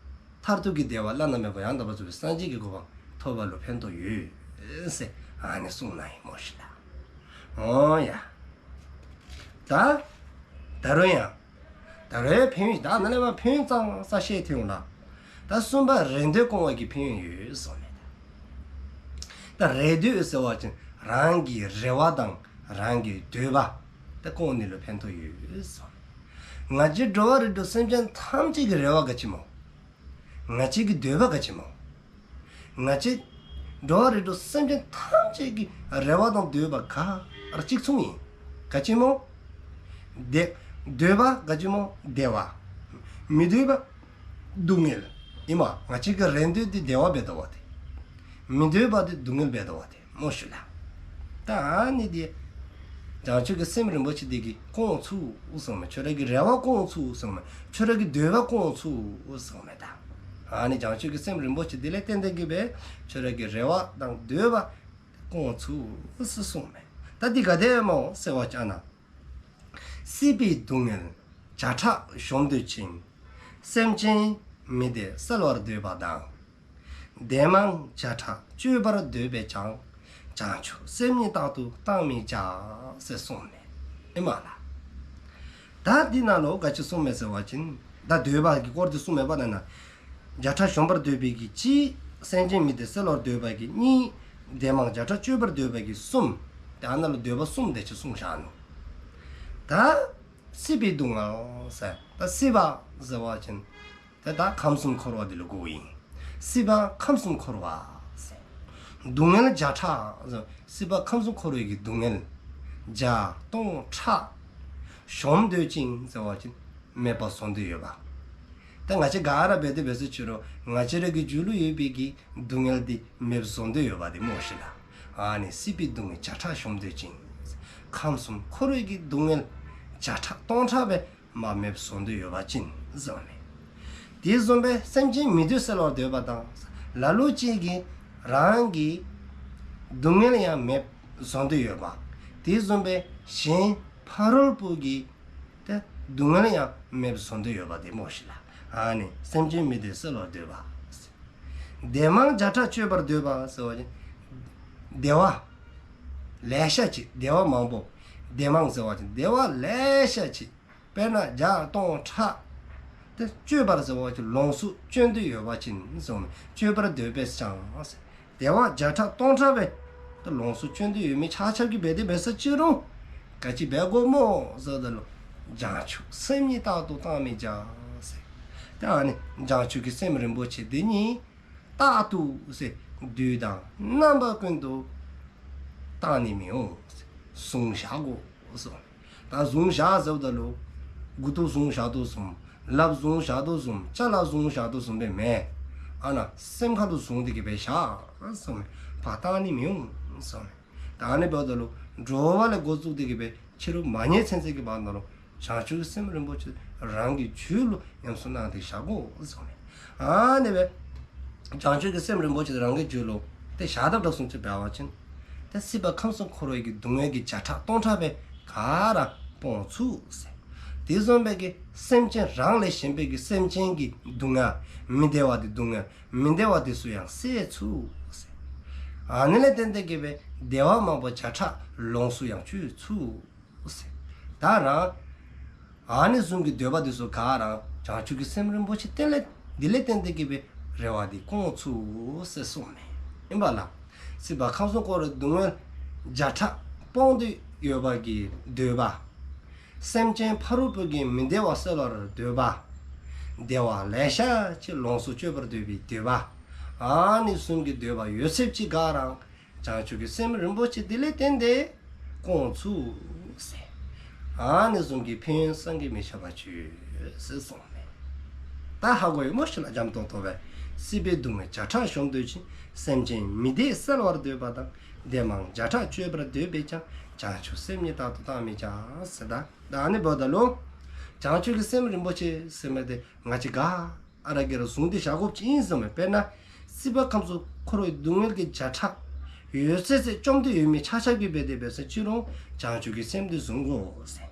མཐར་ཐུག་གི་བདེ་བ་བླ་ན་མེད་པ་ཡང་དག་པར་རྫོགས་པའི་སངས་རྒྱས་ཀྱི་གོ་འཕང་ཐོབ་པ་ལུ་ཕན་ཐོགས་ཡོད་ཟེར་ཨ་ནི་གསུངས་ནུག་སྨོ་ཤིག་ལགས། འོང་ཡ། ད་ད་རུང་ཡང་ད་རུང་ཕན་ཡོན་ད་ནཱ་ལས་མར་ཕན་ཡོན་ཙང་ཙ་བཤད་ཐོན་འོང་ལགས། ད་གསུམ་པ་རེ་འདོད་སྐོང་བ་གི་ཕན་ཡོན་ཡོད་གསུངསམ་མས། ད་རེ་འདོད་ཟེར་བ་ཅིན་རང་གི་རེ་བ་དང་རང་གི་འདོད་པ་ད་སྐོང་ནི་ལུ་ཕན་ཐོགས་ཡོད་གསུངསམ་མས། ང་བཅས་འགྲོ་བ་རིགས་དྲུག་སེམས་ཅན་ཐམས་ཅད་ཀྱི་རེ་བ་ག་ཅི་སྨོ། ང་བཅས་ཀྱི་འདོད་པ་ག་ཅི་སྨོ། ང་བཅས་འགྲོ་བ་རིགས་དྲུག་སེམས་ཅན་ཐམས་ཅད་ཀྱི་རེ་བ་དང་འདོད་པ་ག་ར་གཅིག་མཚུངས་ཨིན། ག་ཅི་སྨོ། བདེ་འདོད་པ་ག་ཅི་སྨོ། བདེ་བ། མི་འདོད་པ་སྡུག་བསྔལ་ཨིན་མས། ང་བཅས་ཀྱི་རེ་འདོད་འདི་བདེ་བ་འབད་དོ་བ་ཏེ། མི་འདོད་པ་འདི་སྡུག་བསྔལ་འབད་དོ་བ་ཏེ། སྨོ་ཤིག་ལགས། ད་ཨ་ནི་འདི་བྱང་ཆུབ་ཀྱི་སེམས་རིན་པོ་ཆེ་འདི་གིས་སྐོང་ཚུགས་གསུངསམ་མས། ཁྱོད་ར་གི་རེ་བ་སྐོང་ཚུགས་གསུངསམ་མས། ཁྱོད་ར་གི་འདོད་པ་སྐོང་ཚུགས་གསུངསམ་མས་ད། ཨ་ནི་བྱང་ཆུབ་ཀྱི་སེམས་རིན་པོ་ཆེ་འདི་ལས་བརྟེན་ཏེ་གིས་སྦེ་ཁྱོད་ར་གི་རེ་བ་དང་འདོད་པ་སྐོང་ཚུགས་གསུངསམ་མས། ད་འདི་ག་དེ་སྨོ་ཟེར་བ་ཅིན་ཨ་ནཱ། སྲིད་པའི་སྡུག་བསྔལ་བརྒྱ་ཕྲག་གཞོམ་འདོད་ཅིང་། སེམས་ཅན་མི་བདེ་སེལ་བར་འདོད་པ་དང་། བདེ་མང་བརྒྱ་ཕྲག་སྤྱོད་པར་འདོད་པས་ཀྱང་། བྱང་ཆུབ་སེམས་ཉིད་རྟག་ཏུ་བཏང་མི་བྱ། ཟེར་གསུངསམ་མས། ཨིན་མས་ལགས། ད་འདི་ནང་ལུ་ག་ཅི་གསུངསམ་མས་ཟེར་བ་ཅིན་ད་འདོད་པ་གི་སྐོར་འདི་གསུངསམ་མས་པ་ནཱ་ནཱ། བརྒྱ་ཕྲག་གཞོམ་པར་འདོད་པའི་གི་གཅིག། སེམས་ཅན་མི་བདེ་སེལ་བར་འདོད་པ་གི་གཉིས། བདེ་མང་བརྒྱ་ཕྲག་སྤྱོད་པར་འདོད་པ་གི་གསུམ། ཏེ་ཨ་ནཱ་ལུ་འདོད་པ་གསུམ་དེ་ཅིག་གསུངས་བཞག་ནུག། ད་སྲིད་པའི་སྡུག་བསྔལ་ཟེར། ད་སྲིད་པ་ཟེར་བ་ཅིན་ཏེ་ད་ཁམས་གསུམ་འཁོར་བ་འདི་ལུ་གོཝ་ཨིན། སྲིད་པ་ཁམས་གསུམ་འཁོར་བ་ཟེར། སྡུག་བསྔལ་བརྒྱ་ཕྲག་ཟེར། སྲིད་པ་ཁམས་གསུམ་འཁོར་བའི་གི་སྡུག་བསྔལ་བརྒྱ་སྟོང་ཕྲག་གཞོམ་འདོད་ཅིང་ཟེར་བ་ཅིན་མེདཔ་བཟོ་འདོད་ཡོདཔ། ད་ང་བཅས་ག་ར་འབད་དེ་འབད་ཟེར་ཅི་རུང་ང་བཅས་ར་གི་རྒྱུད་ལུ་ཡོད་པའི་གི་སྡུག་བསྔལ་འདི་མེདཔ་བཟོ་འདོད་ཡོདཔ་འདི་སྨོ་ཤིག་ལགས། ཨ་ནི་སྲིད་པའི་སྡུག་བསྔལ་བརྒྱ་ཕྲག་གཞོམ་འདོད་ཅིང་། ཁམས་གསུམ་འཁོར་བའི་གི་སྡུག་བསྔལ་བརྒྱ་ཕྲག་སྟོང་ཕྲག་སྦེ་མ་མེདཔ་བཟོ་འདོད་ཡོདཔ་ཅིན་ཟེར་ཨ་ནི། དེ་བཟུམ་སྦེ་སེམས་ཅན་མི་བདེ་སེལ་བར་འདོད་པ་དང་། ལ་ལུ་ཅིག་གིས་རང་གི་སྡུག་བསྔལ་ཡང་མེདཔ་བཟོ་འདོད་ཡོདཔ། དེ་བཟུམ་སྦེ་གཞན་ཕ་རོལ་པོ་གི་ཏེ་སྡུག་བསྔལ་ཡང་མེདཔ་བཟོ་འདོད་ཡོདཔ་འདི་སྨོ་ཤིག་ལགས། ཨ་ནི་སེམས་ཅན་མི་བདེ་སེལ་བར་འདོད་པ། བདེ་མང་བརྒྱ་ཕྲག་སྤྱོད་པར་འདོད་པ་ཟེར་བ་ཅིན་བདེ་བ་ལེ་ཤ་ཅིག་བདེ་བ་མང་པོ། བདེ་མང་ཟེར་བ་ཅིན་བདེ་བ་ལེ་ཤ་ཅིག། དཔེར་ན་བརྒྱ་སྟོང་ཕྲག་ཏེ་སྤྱོད་པར་ཟེར་བ་ཅིན་ལོངས་སུ་སྤྱོད་འདོད་ཡོདཔ་ཅིན་ཟེར་ཨ་ནི། སྤྱོད་པར་འདོད་པས་ཀྱང་ཟེར། བདེ་བ་བརྒྱ་ཕྲག་སྟོང་ཕྲག་སྦེ་ཏེ་ལོངས་སུ་སྤྱོད་འདོད་ཡོད་མི་ཆ་ཁྱབ་ཀྱིས་འབད་དེ་འབད་ཟེར་ཅི་རུང་ག་ཅི་འབད་དགོཔ་སྨོ་ཟེརཝ་ད་ལུ་བྱང་ཆུབ་སེམས་ཉིད་རྟག་ཏུ་བཏང་མི་བྱ་ཟེར། ཏེ་ཨ་ནི་བྱང་ཆུབ་ཀྱི་སེམས་རིན་པོ་ཆེ་འདི་ཉིད་རྟག་ཏུ་ཟེར་དུས་དང་རྣམ་པ་ཀུན་ཏུ་བཏང་ནི་མི་འོང་ཟེར། བཟུང་བཞག་དགོ་ཟེར། ད་བཟུང་བཞག་ཟེརཝ་ད་ལུ་མགུ་ཏོ་བཟུང་བཞག་དོ་བཟུམ། ལགཔ་བཟུང་བཞག་དོ་བཟུམ། ཅ་ལ་བཟུང་བཞག་དོ་བཟུམ་སྦེ་མེན། ཨ་ནཱ་སེམས་ཁ་ལུ་བཟུང་སྟེ་གི་སྦེ་བཞག་ཟེར་མས། ཕར་བཏང་ནི་མི་འོང་ཟེར་མས། ད་ཨ་ནི་འབདཝ་ད་ལུ་འགྲོ་བ་ལས་འགོ་བཙུགས་ཏེ་གི་སྦེ་ཕྱི་རུ་མ་ཉལ་ཚུན་ཚོད་ཀྱི་བར་ན་ལུ་བྱང་ཆུབ་ཀྱི་སེམས་རིན་པོ་ཆེ་རང་གི་རྒྱུད་ལུ་ཉམས་སུ་བླངས་ཏེ་བཞག་དགོ་ཟེར་མས། ཨ་ནི་སྦེ་བྱང་ཆུབ་ཀྱི་སེམས་རིན་པོ་ཆེ་རང་གི་རྒྱུད་ལུ་ཏེ་བཞག་དཔ་འདྲཝ་སོང་ཅི་འབད་བ་ཅིན་ཏེ་སྲིད་པ་ཁམས་གསུམ་འཁོར་བའི་གི་སྡུག་བསྔལ་གྱི་བརྒྱ་ཕྲག་སྟོང་ཕྲག་སྦེ་ག་ར་སྤོང་ཚུགས་ཟེར། དེ་བཟུམ་སྦེ་གི་སེམས་ཅན་རང་ལས་གཞན་པའི་གི་སེམས་ཅན་གྱི་སྡུག་བསྔལ་མི་བདེ་བ་དེ་སྡུག་བསྔལ་མི་བདེ་བ་དེ་ཚུ་ཡང་སེལ་ཚུགས་ཟེར། ཨ་ནི་ལས་བརྟེན་ཏེ་གི་སྦེ་བདེ་བ་མང་པོ་བརྒྱ་ཕྲག་ལོངས་སུ་ཡང་སྤྱོད་ཚུགས་ཟེར། ད་རང་ཨ་ནི་བཟུམ་གྱི་འདོད་པ་དེ་ཚུ་ག་ར་བྱང་ཆུབ་ཀྱི་སེམས་རིན་པོ་ཆེ་རྟེན་ལས་ འདི་ལས་བརྟེན་ཏེ་གི་སྦེ་རེ་བ་འདི་སྐོང་ཚུགས་ཟེར་གསུངསམ་མས། ཨིན་པ་ལགས། སྲིད་པ་ཁམས་གསུམ་འཁོར་བའི་སྡུག་བསྔལ་བརྒྱ་ཕྲག་སྤོང་འདོད་ཡོད་པ་གི་འདོད་པ། སེམས་ཅན་ཕ་རོལ་པོ་གི་མི་བདེ་བ་སེལ་བར་འདོད་པ། བདེ་བ་ལེ་ཤ་ཅིག་ལོངས་སུ་སྤྱོད་པར་འདོད་པའི་འདོད་པ། ཨ་ནི་བཟུམ་གྱི་འདོད་པ་ཡོད་ཚད་ཅིག་ག་ར་བྱང་ཆུབ་ཀྱི་སེམས་རིན་པོ་ཆེ་འདི་ལས་བརྟེན་ཏེ་སྐོང་ཚུགས་ཟེར། ཨ་ནི་བཟུམ་གྱི་ཕན་ཡོན་བསམ་གྱིས་མི་ཁྱབ་པ་ཅིག་ཡོད་ཟེར་གསུངསམ་མས། ད་ཧ་གོ་ཡི་སྨོ་ཤིག་ལགས། འཇམ་ཏོང་ཏོ་སྦེ། སྲིད་པའི་སྡུག་བསྔལ་བརྒྱ་ཕྲག་གཞོམ་འདོད་ཅིང་། སེམས་ཅན་མི་བདེ་སེལ་བར་འདོད་པ་དང་། བདེ་མང་བརྒྱ་ཕྲག་སྤྱོད་པར་འདོད་པས་ཀྱང་། བྱང་ཆུབ་སེམས་ཉིད་རྟག་ཏུ་བརྟག་མི་བྱ་ཟེར། ད་ཨ་ནི་འབདཝ་ད་ལུ་བྱང་ཆུབ་ཀྱི་སེམས་རིན་པོ་ཆེ་ཟེར་མི་འདི་ང་བཅས་ག་ར་གིས་ར་བཟུང་སྟེ་བཞག་དགོཔ་ཅིག་ཨིན་ཟེར་མས། དཔེར་ན་སྲིད་པ་ཁམས་གསུམ་འཁོར་བའི་སྡུག་བསྔལ་གྱི་བརྒྱ་ཕྲག་ཡོད་ཚད་ཚད་བཅོམ་སྟེ་ཡོད་མི་ཆ་ཁྱབ་ཀྱིས་འབད་དེ་འབད་ས་ཅིག་རུང་བྱང་ཆུབ་ཀྱི་སེམས་འདི་བཟུང་དགོ་ཟེར།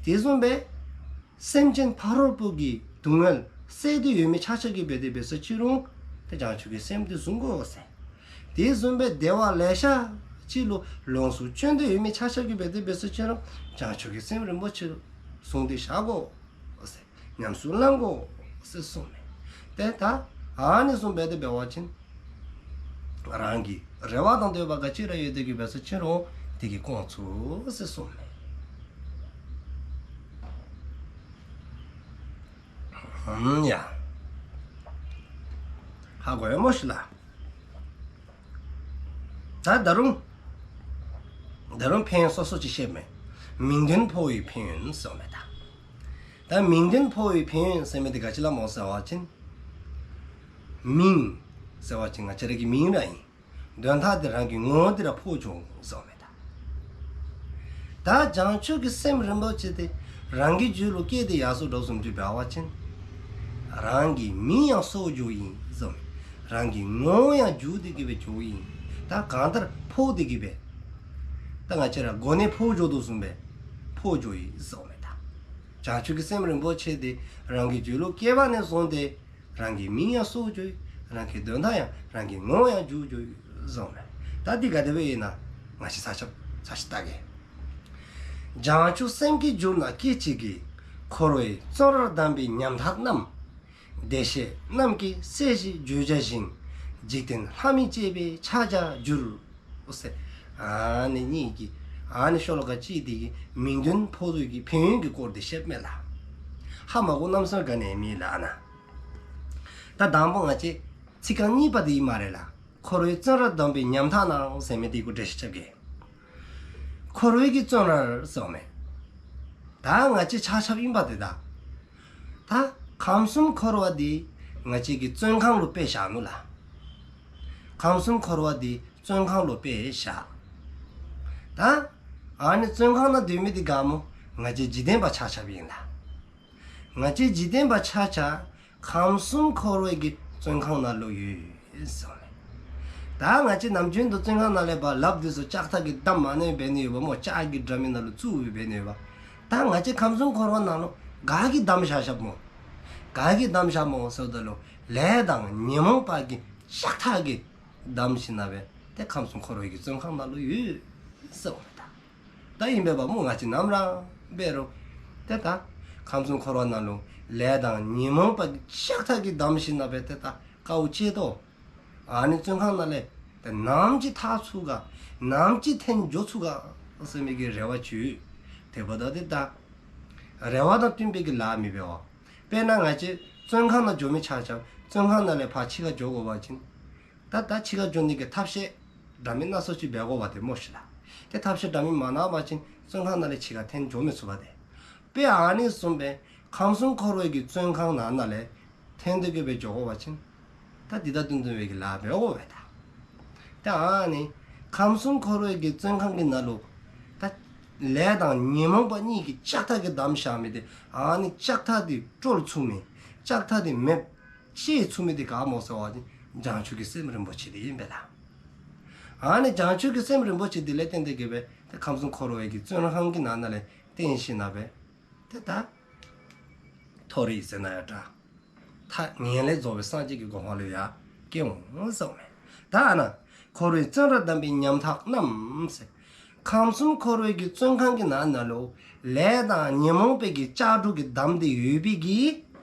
དེ་བཟུམ་སྦེ་སེམས་ཅན་ཕ་རོལ་པོ་གི་སྡུག་བསྔལ་སེལ་ཏེ་ཡོད་མི་ཆ་ཁྱབ་ཀྱིས་འབད་དེ་འབད་ས་ཅིག་རུང་ཏེ་བྱང་ཆུབ་ཀྱི་སེམས་འདི་བཟུང་དགོ་ཟེར། དེ་བཟུམ་སྦེ་བདེ་བ་ལེ་ཤ་ཅིག་ལུ་ལོངས་སུ་སྤྱོད་འདོད་ཡོད་མི་ཆ་ཁྱབ་ཀྱིས་འབད་དེ་འབད་ས་ཅིག་རུང་བྱང་ཆུབ་ཀྱི་སེམས་རིན་པོ་ཆེ་བཟུང་སྟེ་བཞག་དགོ་ཟེར། ཉམས་སུ་བླང་དགོ་ཟེར་གསུངསམ་མས། ཏེ་ད་ཨ་ནི་བཟུམ་སྦེ་དེ་འབད་བ་ཅིན་རང་གི་རེ་བ་དང་འདོད་པ་ག་ཅི་ར་ཡོད་དེ་གི་འབད་ས་ཅིག་རུང་དེ་གིས་སྐོང་ཚུགས་ཟེར་གསུངསམ་མས། ཨུམ་ཡ། ཧ་གོ་ཡི་སྨོ་ཤིག་ལགས། ད་ད་རུང་ད་རུང་ཕན་ཡོན་སོ་སོ་ཅིག་བཤདཔ་མས། མིང་དོན་འཕོ་བའི་ཕན་ཡོན་ཟེརཝ་མས་ད། ད་མིང་དོན་འཕོ་བའི་ཕན་ཡོན་ཟེར་མི་འདི་ག་ཅི་ལུ་སྨོ་ཟེར་བ་ཅིན། མིང་ཟེར་བ་ཅིན་ང་བཅས་ར་གི་མིང་ར་ཨིན། དོན་དག་འདི་རང་གི་ངོ་བོ་འདི་ར་འཕོ་འགྱོ་འོང་ཟེརཝ་མས་ད། ད་བྱང་ཆུབ་ཀྱི་སེམས་རིན་པོ་ཆེ་འདི་རང་གི་རྒྱུད་ལུ་སྐྱེས་ཏེ་ཡར་སོ་དོ་བཟུམ་ཅིག་འབད་བ་ཅིན། རང་གི་མིང་ཡང་གསོ་འགྱོཝ་ཨིན་ཟེརཝ་མས། རང་གི་ངོ་བོ་ཡང་འགྱུར་ཏེ་གི་སྦེ་འགྱོཝ་ཨིན། ད་གང་ལྟར་འཕོ་སྟེ་གི་སྦེ། ད་ང་བཅས་ར་གོ་ནས་འཕོ་འགྱོ་དོ་བཟུམ་སྦེ་འཕོ་འགྱོཝ་ཨིན་ཟེརཝ་མས་ད། བྱང་ཆུབ་ཀྱི་སེམས་རིན་པོ་ཆེ་འདི་རང་གི་རྒྱུད་ལུ་སྐྱེས་པ་ནས་བཟུང་སྟེ་རང་གི་མིང་ཡང་གསོ་འགྱོཝ་ཨིན། རང་གི་དོན་དག་ཡང་རང་གི་ངོ་བོ་ཡང་འགྱུར་འགྱོཝ་ཨིན་ཟེརཝ་མས། ད་འདི་ག་དེ་སྦེ་ཨིན་ན་ང་བཅས་ཚར་ཅིག་ཚར་ཅིག་བལྟ་གེ། བྱང་ཆུབ་སེམས་ཀྱིས་བསྒྱུར་ན་སྐད་ཅིག་གིས། འཁོར་བའི་བཙོན་རར་བསྡམས་པའི་ཉམ་ཐག་རྣམས། བདེ་གཤེགས་རྣམས་ཀྱི་སྲས་ཞེས་བརྗོད་བྱ་ཞིང་། འཇིག་རྟེན་ལྷ་མིར་བཅས་པའི་ཕྱག་རྒྱར་འགྱུར། ཨོ་ཟེར། ཨ་ནི་གཉིས་ཀྱི་ཨ་ནི་ཤོ་ལོ་ཀ་གཅིག་འདི་གི་མིང་དོན་འཕོ་བའི་གི་ཕན་ཡོན་གྱི་སྐོར་འདི་བཤདཔ་མས་ལགས། ཧ་མ་གོ་གནམ་ས་ག་ནི་མེད་ལགས་ན། ད་དང་པོ་ང་བཅས་ཚིག་རྐང་གཉིས་པ་འདི་ཨིན་སྨ་རེ་ལགས། འཁོར་བའི་བཙོན་རར་བསྡམས་པའི་ཉམ་ཐག་རྣམས་ཟེར་མི་འདི་གུ་འགྲེལ་བཤད་རྐྱབ་གེ། འཁོར་བའི་གི་བཙོན་རར་ཟེརཝ་མས། ད་ང་བཅས་ཆ་ཁྱབ་ཨིན་པ་འདི་ད། ད་ཁམས་གསུམ་འཁོར་བ་འདི་ང་བཅས་ཀྱིས་བཙོན་ཁང་ལུ་དཔེ་བཞག་ནུག་ལགས། ཁམས་གསུམ་འཁོར་བ་འདི་བཙོན་ཁང་ལུ་དཔེ་བཞག། ད་ཨ་ནི་བཙོན་ཁང་ནང་སྡོད་མི་འདི་ག་སྨོ། ང་བཅས་འཇིག་རྟེན་པ་ཆ་ཁྱབ་ཨིན་ལགས། ང་བཅས་འཇིག་རྟེན་པ་ཆ་ཁྱབ་ཁམས་གསུམ་འཁོར་བའི་གི་བཙོན་ཁང་ནང་ལུ་ཡོད་ཟེརཝ་མས། ད་ང་བཅས་ནམ་རྒྱུན་དུ་བཙོན་ཁང་ནང་ལས་ཕར་ལགཔ་འདི་ཚུ་ལྕགས་ཐག་གིས་བསྡམས་མ་ནི་འབད་ནི་ཡོདཔ་སྨོ། ལྕགས་ཀྱི་དྲ་མིག་ནང་ལུ་བཙུགས་སྦེ་འབད་ནི་ཡོདཔ། ད་ང་བཅས་ཁམས་གསུམ་འཁོར་བ་ནང་ལུ་ག་གིས་བསྡམས་བཞག་བཞགཔ་སྨོ། ག་གིས་བསྡམས་བཞགཔ་སྨོ་ཟེརཝ་ད་ལུ་ལས་དང་ཉོན་མོངས་པ་གི་ལྕགས་ཐག་གིས་བསྡམས་ཞིནམ་ལས་ཏེ་ཁམས་གསུམ་འཁོར་བའི་གི་བཙོན་ཁང་ནང་ལུ་ཡོད་ཟེརཝ་མས་ད། ད་ཨིན་པས་པ་སྨོ། ང་བཅས་ནམ་ར་འབད་རུང་ཏེ་ད་ཁམས་གསུམ་འཁོར་བ་ནང་ལུ་ལས་དང་ཉོན་མོངས་པ་གི་ལྕགས་ཐག་གིས་བསྡམས་ཞིནམ་ལས་ཏེ་ད་དཀའཝ་སྤྱད་དོ། ཨ་ནི་བཙོན་ཁང་ནང་ལས་ཏེ་ནམ་ཅིག་ཐར་ཚུགས་ག་ནམ་ཅིག་ཐོན་འགྱོ་ཚུགས་ག་ཟེར་མི་གི་རེ་བ་ཅིག་ཡོད། དེ་འབདཝ་ད་ཏེ་ད་རེ་བ་དང་བསྟུན་པའི་གི་ལཱ་མི་འབད་བ། དཔེར་ན་ང་བཅས་བཙོན་ཁང་ནང་འགྱོ་མི་ཆ་ཁྱབ་བཙོན་ཁང་ནང་ལས་ཕར་ཕྱི་ཁར་འགྱོ་དགོ་པ་ཅིན། ད་ད་ཕྱི་ཁར་འགྱོ་ནི་གི་ཐབས་ཤེས་འདྲ་མིན་སྣ་ཚོགས་ཅིག་འབད་དགོཔ་འདི་སྨོ་ཤིག་ལགས། ཏེ་ཐབས་ཤེས་འདྲ་མིན་མ་གནང་པ་ཅིན་བཙོན་ཁང་ནང་ལས་ཕྱི་ཁར་ཐོན་འགྱོ་མི་ཚུགས་པས་ཏེ། དཔེ་ཨ་ནི་བཟུམ་སྦེ་ཁམས་གསུམ་འཁོར་བའི་གི་བཙོན་ཁང་ནང་ན་ལས་ཐོན་ཏེ་གི་སྦེ་འགྱོ་དགོ་པ་ཅིན། ད་འདི་དང་བསྟུན་བསྟུན་པའི་གི་ལཱ་འབད་དགོ་པས་ད། ད་ཨ་ནི་ཁམས་གསུམ་འཁོར་བའི་གི་བཙོན་ཁང་གི་ནང་ལུ་ད་ལས་དང་ཉོན་མོངས་པ་གཉིས་ཀྱི་ལྕགས་ཐག་གིས་བསྡམས་བཞག་མི་འདི་ཨ་ནི་ལྕགས་ཐག་འདི་དཀྲོལ་ཚུགས་མི་ལྕགས་ཐག་འདི་མེདཔ་བཅད་ཚུགས་མི་འདི་ག་སྨོ་ཟེར་བ་ཅིན་བྱང་ཆུབ་ཀྱི་སེམས་རིན་པོ་ཆེ་འདི་ཨིན་པས་ལགས། ཨ་ནི་བྱང་ཆུབ་ཀྱི་སེམས་རིན་པོ་ཆེ་འདི་ལས་བརྟེན་ཏེ་གི་སྦེ་ཏེ་ཁམས་གསུམ་འཁོར་བའི་གི་བཙོན་ཁང་གི་ནང་ན་ལས་བཏོན་ཞིནམ་ལས་ཏེ་ད་མཐོ་རིས་ཟེར་ན་ཡང་འདྲ། ཐ་ངན་ལས་རྫོགས་པའི་སངས་རྒྱས་ཀྱི་གོ་འཕང་ལུ་ཡང་སྐྱེ་འོང་ཟེརཝ་མས། ད་ཨ་ནཱ་འཁོར་བའི་བཙོན་རར་བསྡམས་པའི་ཉམ་ཐག་རྣམས་ཟེར། ཁམས་གསུམ་འཁོར་བའི་གི་བཙོན་ཁང་གི་ནང་ན་ལུ་ལས་དང་ཉོན་མོངས་པའི་གི་ལྕགས་དྲུག་གིས་བསྡམས་ཏེ་ཡོད་པའི་གི་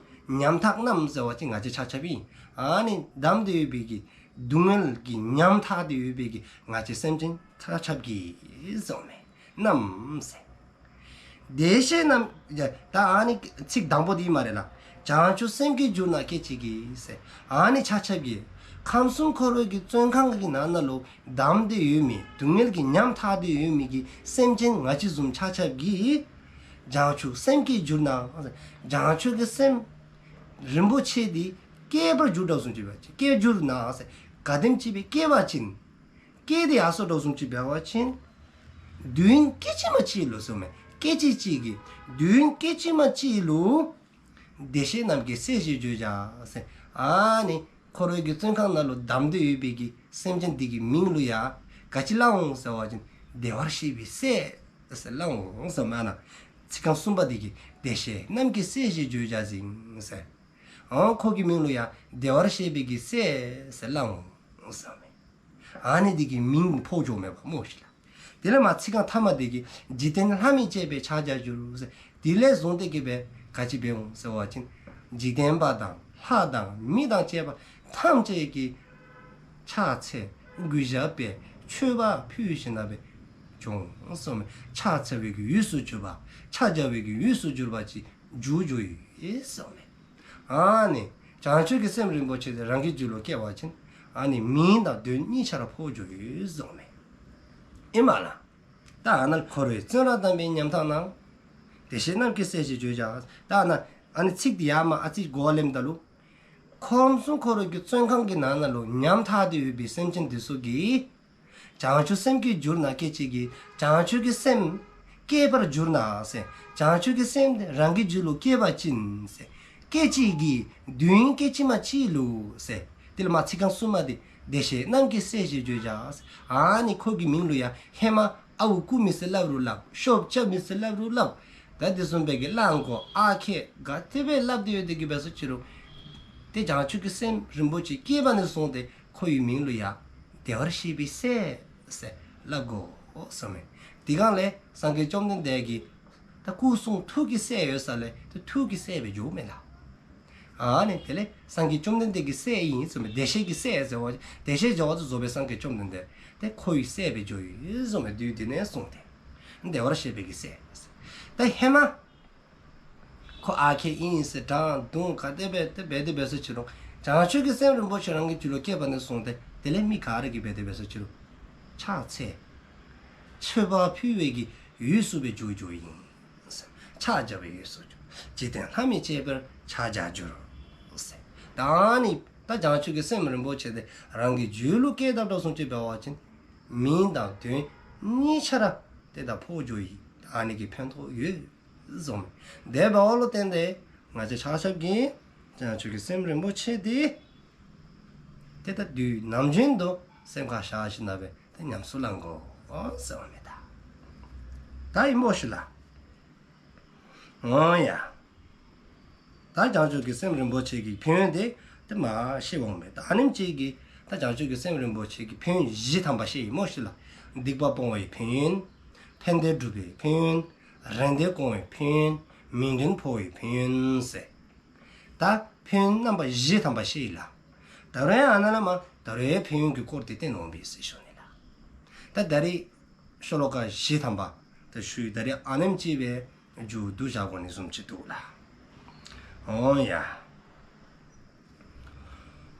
ཉམ་ཐག་རྣམས་ཟེར་བ་ཅིན་ང་བཅས་ཆ་ཁྱབ་ཨིན། ཨ་ནི་བསྡམས་ཏེ་ཡོད་པའི་གི་སྡུག་བསྔལ་གྱིས་ཉམ་ཐག་སྟེ་ཡོད་པའི་གི་ང་བཅས་སེམས་ཅན་ཆ་ཁྱབ་ཀྱིས་ཟེརཝ་མས། རྣམས་ཟེར། བདེ་གཤེགས་རྣམས། ད་ཨ་ནི་ཚིག་དང་པོ་འདི་སྨ་རེ་ལགས། བྱང་ཆུབ་སེམས་བསྐྱེད་གྱུར་ན་སྐད་ཅིག་གིས་ཟེར། ཨ་ནི་ཆ་ཁྱབ་ཀྱིས་ཁམས་གསུམ་འཁོར་བའི་གི་བཙོན་ཁང་གི་ནང་ན་ལུ་བསྡམས་ཏེ་ཡོད་མི་སྡུག་བསྔལ་གྱིས་ཉམ་ཐག་སྟེ་ཡོད་མི་གི་སེམས་ཅན་ང་བཅས་བཟུམ་ཆ་ཁྱབ་ཀྱིས་བྱང་ཆུབ་སེམས་བསྐྱེད་གྱུར་ན། བྱང་ཆུབ་ཀྱི་སེམས་རིན་པོ་ཆེ་འདི་བསྐྱེད་པར་གྱུར་དོ་བཟུམ་ཅིག་འབད་བ་ཅིན། བསྐྱེད་གྱུར་ན་ཟེར། ག་དེམ་ཅིག་སྦེ་བསྐྱེད་པ་ཅིན། བསྐྱེད་དེ་ཡར་སོ་དོ་བཟུམ་ཅིག་འབད་བ་ཅིན། དུས་ཡུན་སྐད་ཅིག་མ་གཅིག་ལུ་ཟེརཝ་མས། སྐད་ཅིག་གཅིག་གིས། དུས་ཡུན་སྐད་ཅིག་མ་གཅིག་ལུ། བདེ་གཤེགས་རྣམས་ཀྱི་སྲས་ཞེས་བརྗོད་བྱ་ཟེར། ཨ་ནི་འཁོར་བའི་གི་བཙོན་ཁང་ནང་ལུ་བསྡམས་ཏེ་ཡོད་པའི་གི་སེམས་ཅན་འདི་གི་མིང་ལུ་ཡང་ག་ཅི་སླབ་འོང་ཟེར་བ་ཅིན། བདེ་བར་གཤེགས་པའི་སྲས་ཟེར་སླབ་འོང་ཟེརཝ་མས་ན། ཚིག་རྐང་གསུམ་པ་འདི་གིས་བདེ་གཤེགས་རྣམས་ཀྱི་སྲས་ཞེས་བརྗོད་བྱ་ཞིང་ཟེར། ཨ་ཁོ་གི་མིང་ལུ་ཡང་བདེ་བར་གཤེགས་པའི་གི་སྲས་ཟེར་སླབ་འོང་ཟེརཝ་མས། ཨ་ནི་འདི་གི་མིང་འཕོ་འགྱོཝ་མས་པ་སྨོ་ཤིག་ལགས། དེ་ལས་མར་ཚིག་རྐང་ཐ་མ་འདི་གིས་འཇིག་རྟེན་ལྷ་མིར་བཅས་པའི་ཕྱག་རྒྱར་འགྱུར་ཟེར། དེ་ལས་བཟུང་སྟེ་གི་སྦེ་ག་ཅི་འབད་འོང་ཟེར་བ་ཅིན། འཇིག་རྟེན་པ་དང་ལྷ་དང་མི་དང་བཅས་པ་ཐམས་ཅད་ཀྱི་ཕྱག་འཚལ་གུས་ཞབས་འབད་མཆོད་པ་ཕུལ་ཞིནམ་ལས་སྦེ་འགྱོ་འོང་ཟེརཝ་མས། ཕྱག་འཚལ་བའི་གི་ཡུལ་སུ་གྱུར་པ། ཕྱག་རྒྱ་བའི་གི་ཡུལ་སུ་གྱུར་པ་ཅིག་འགྱུར་འགྱོཝ་ཨིན་ཟེརཝ་མས། ཨ་ནི་བྱང་ཆུབ་ཀྱི་སེམས་རིན་པོ་ཆེ་དེ་རང་གི་རྒྱུད་ལུ་སྐྱེ་བ་ཅིན། ཨ་ནི་མིང་དང་དོན་གཉིས་ཆ་ར་འཕོ་འགྱོཝ་ཨིན་ཟེརཝ་མས། ཨིན་མས་ལགས། ད་ཨ་ནཱ་འཁོར་བའི་བཙོན་རར་བསྡམས་པའི་ཉམ་ཐག་རྣམས། བདེ་གཤེགས་རྣམས་ཀྱི་སྲས་ཞེས་བརྗོད་བྱ། ད་ཨ་ནཱ་ཨ་ནི་ཚིག་འདི་ཡར་མར་ཨ་ཙི་གོ་བ་ལེནམ་ད་ལུ། ཁམས་གསུམ་འཁོར་བའི་གི་བཙོན་ཁང་གི་ནང་ན་ལུ་ཉམ་ཐག་སྟེ་ཡོད་པའི་སེམས་ཅན་འདི་ཚུ་གིས། བྱང་ཆུབ་སེམས་བསྐྱེད་གྱུར་ན་སྐད་ཅིག་གིས། བྱང་ཆུབ་ཀྱི་སེམས་བསྐྱེད་པར་གྱུར་ན་ཟེར། བྱང་ཆུབ་ཀྱི་སེམས་དེ་རང་གི་རྒྱུད་ལུ་སྐྱེས་པ་ཅིན་ཟེར། སྐད་ཅིག་གིས། དུས་ཡུན་སྐད་ཅིག་མ་གཅིག་ལུ་ཟེར། དེ་ལས་མར་ཚིག་རྐང་གསུམ་པ་འདི། བདེ་གཤེགས་རྣམས་ཀྱི་སྲས་ཞེས་བརྗོད་བྱ་ཟེར། ཨ་ནི་ཁོ་གི་མིང་ལུ་ཡང་ཧེ་མ་ཨརཝ་རྐུ་མི་ཟེར་སླབ་རུང་སླབ། ཤོབ་རྐྱབ་མི་ཟེར་སླབ་རུང་སླབ། ད་དེ་བཟུམ་སྦེ་གི་གླང་གོག་ཨ་ཁེ་ག་དེ་སྦེ་སླབ་སྟེ་ཡོད་དེ་གི་སྦེ་སོང་ཅི་རུང་། ཏེ་བྱང་ཆུབ་ཀྱི་སེམས་རིན་པོ་ཆེ་སྐྱེས་པ་ནས་བཟུང་སྟེ་ཁོ་གི་མིང་ལུ་ཡང་བདེ་བར་གཤེགས་པའི་སྲས་ཟེར་སླབ་དགོ་ཟེརཝ་མས། དེ་སྒང་ལས་སངས་རྒྱས་བཅོམ་ལྡན་འདས་ཀྱིས་ད་སྐུ་གསུང་ཐུགས་ཀྱི་སྲས་ཡོད་ས་ལས་ཏེ་ཐུགས་ཀྱི་སྲས་སྦེ་འགྱོཝ་མས་ལགས། ཨ་ནི་དེ་ལས་སངས་རྒྱས་བཅོམ་ལྡན་འདས་ཀྱི་སྲས་ཨིན་ཟེརཝ་མས། བདེ་གཤེགས་ཀྱི་སྲས་ཟེརཝ་བདེ་གཤེགས་ཟེརཝ་ད་རྫོགས་པའི་སངས་རྒྱས་བཅོམ་ལྡན་འདས་ཏེ་ཁོ་གི་སྲས་སྦེ་འགྱོཝ་ཨིན་ཟེརཝ་མས། དུས་དེ་ནས་བཟུང་སྟེ་བདེ་བར་གཤེགས་པའི་གི་སྲས། ད་ཧེ་མ་ཁོ་ཨ་ཁེ་ཨིན་ཟེར་དྲང་བརྡུང་ག་དེ་སྦེ་དེ་སྦེ་དེ་སྦེ་སོང་ཅི་རུང་། བྱང་ཆུབ་ཀྱི་སེམས་རིན་པོ་ཆེ་རང་གི་རྒྱུད་ལུ་སྐྱེས་པ་ནས་བཟུང་སྟེ་དེ་ལས་མི་ག་ར་གིས་སྦེ་དེ་སྦེ་སོང་ཅི་རུང་ཕྱག་འཚལ། མཆོད་པ་ཕུལ་བའི་གི་ཡུལ་སུ་སྦེ་འགྱུར་འགྱུརཝ་ཨིན། ཕྱག་བྱ་བའི་ཡུལ་སུ་གྱུར། འཇིག་རྟེན་ལྷ་མིར་བཅས་པའི་ཕྱག་རྒྱར་འགྱུར། ཟེར། ད་ཨ་ནི་ད་བྱང་ཆུབ་ཀྱི་སེམས་རིན་པོ་ཆེ་དེ་རང་གི་རྒྱུད་ལུ་སྐྱེས་དཔ་དོ་བཟུམ་ཅིག་འབད་བ་ཅིན། མིང་དང་དོན་གཉིས་ཆ་ར་ཏེ་ད་འཕོ་འགྱོཝ་ཨིན། ཨ་ནི་གི་ཕན་ཐོགས་ཡོད་ཟེརཝ་མས། དེ་འབདཝ་ལུ་བརྟེན་ཏེ་ང་བཅས་ཆ་ཁྱབ་ཀྱིས་བྱང་ཆུབ་ཀྱི་སེམས་རིན་པོ་ཆེ་དེ་ཏེ་ད་དུས་ནམ་རྒྱུན་དུ་སེམས་ཁར་བཞག་ཞིནམ་ལས་སྦེ་ཏེ་ཉམས་སུ་བླང་དགོ་ཟེརཝ་མས། ད་ད་ཨིན་པས་ཤིག་ལགས། འོང་ཡ། ད་བྱང་ཆུབ་ཀྱི་སེམས་རིན་པོ་ཆེ་གི་ཕན་ཡོན་དེ་ཏེ་མར་བཤད་འོང་མས། ད་ཨ་ནེམ་ཅིག་གིས་ད་བྱང་ཆུབ་ཀྱི་སེམས་རིན་པོ་ཆེ་གི་ཕན་ཡོན་བཞི་ཐམ་པ་བཤད་ཡི་སྨོ་ཤིག་ལགས། སྡིག་པ་སྤོང་བའི་ཕན་ཡོན། ཕན་བདེ་སྒྲུབ་པའི་ཕན་ཡོན། རེ་འདོད་སྐོང་བའི་ཕན་ཡོན། མིང་དོན་འཕོ་བའི་ཕན་ཡོན་ཟེར། ད་ཕན་ཡོན་རྣམ་པ་བཞི་ཐམ་པ་བཤད་ཡི་ལགས། ད་རུང་ཡང་ཨ་ནཱ་ལས་མར་ད་རུང་ཡང་ཕན་ཡོན་གྱི་སྐོར་དེ་བསྟན་འོང་པས་ཟེར་ཞུ་ནི་ལགས། ད་ད་རེས་ཤོ་ལོ་ཀ་བཞི་ཐམ་པ་ད་ཞུ་ཡི། ད་རེས་ཨ་ནེམ་ཅིག་སྦེ་མཇུག་བསྡུ་བཞག་དགོ་ནི་བཟུམ་ཅིག་འདུག་ལགས། འོང་ཡ།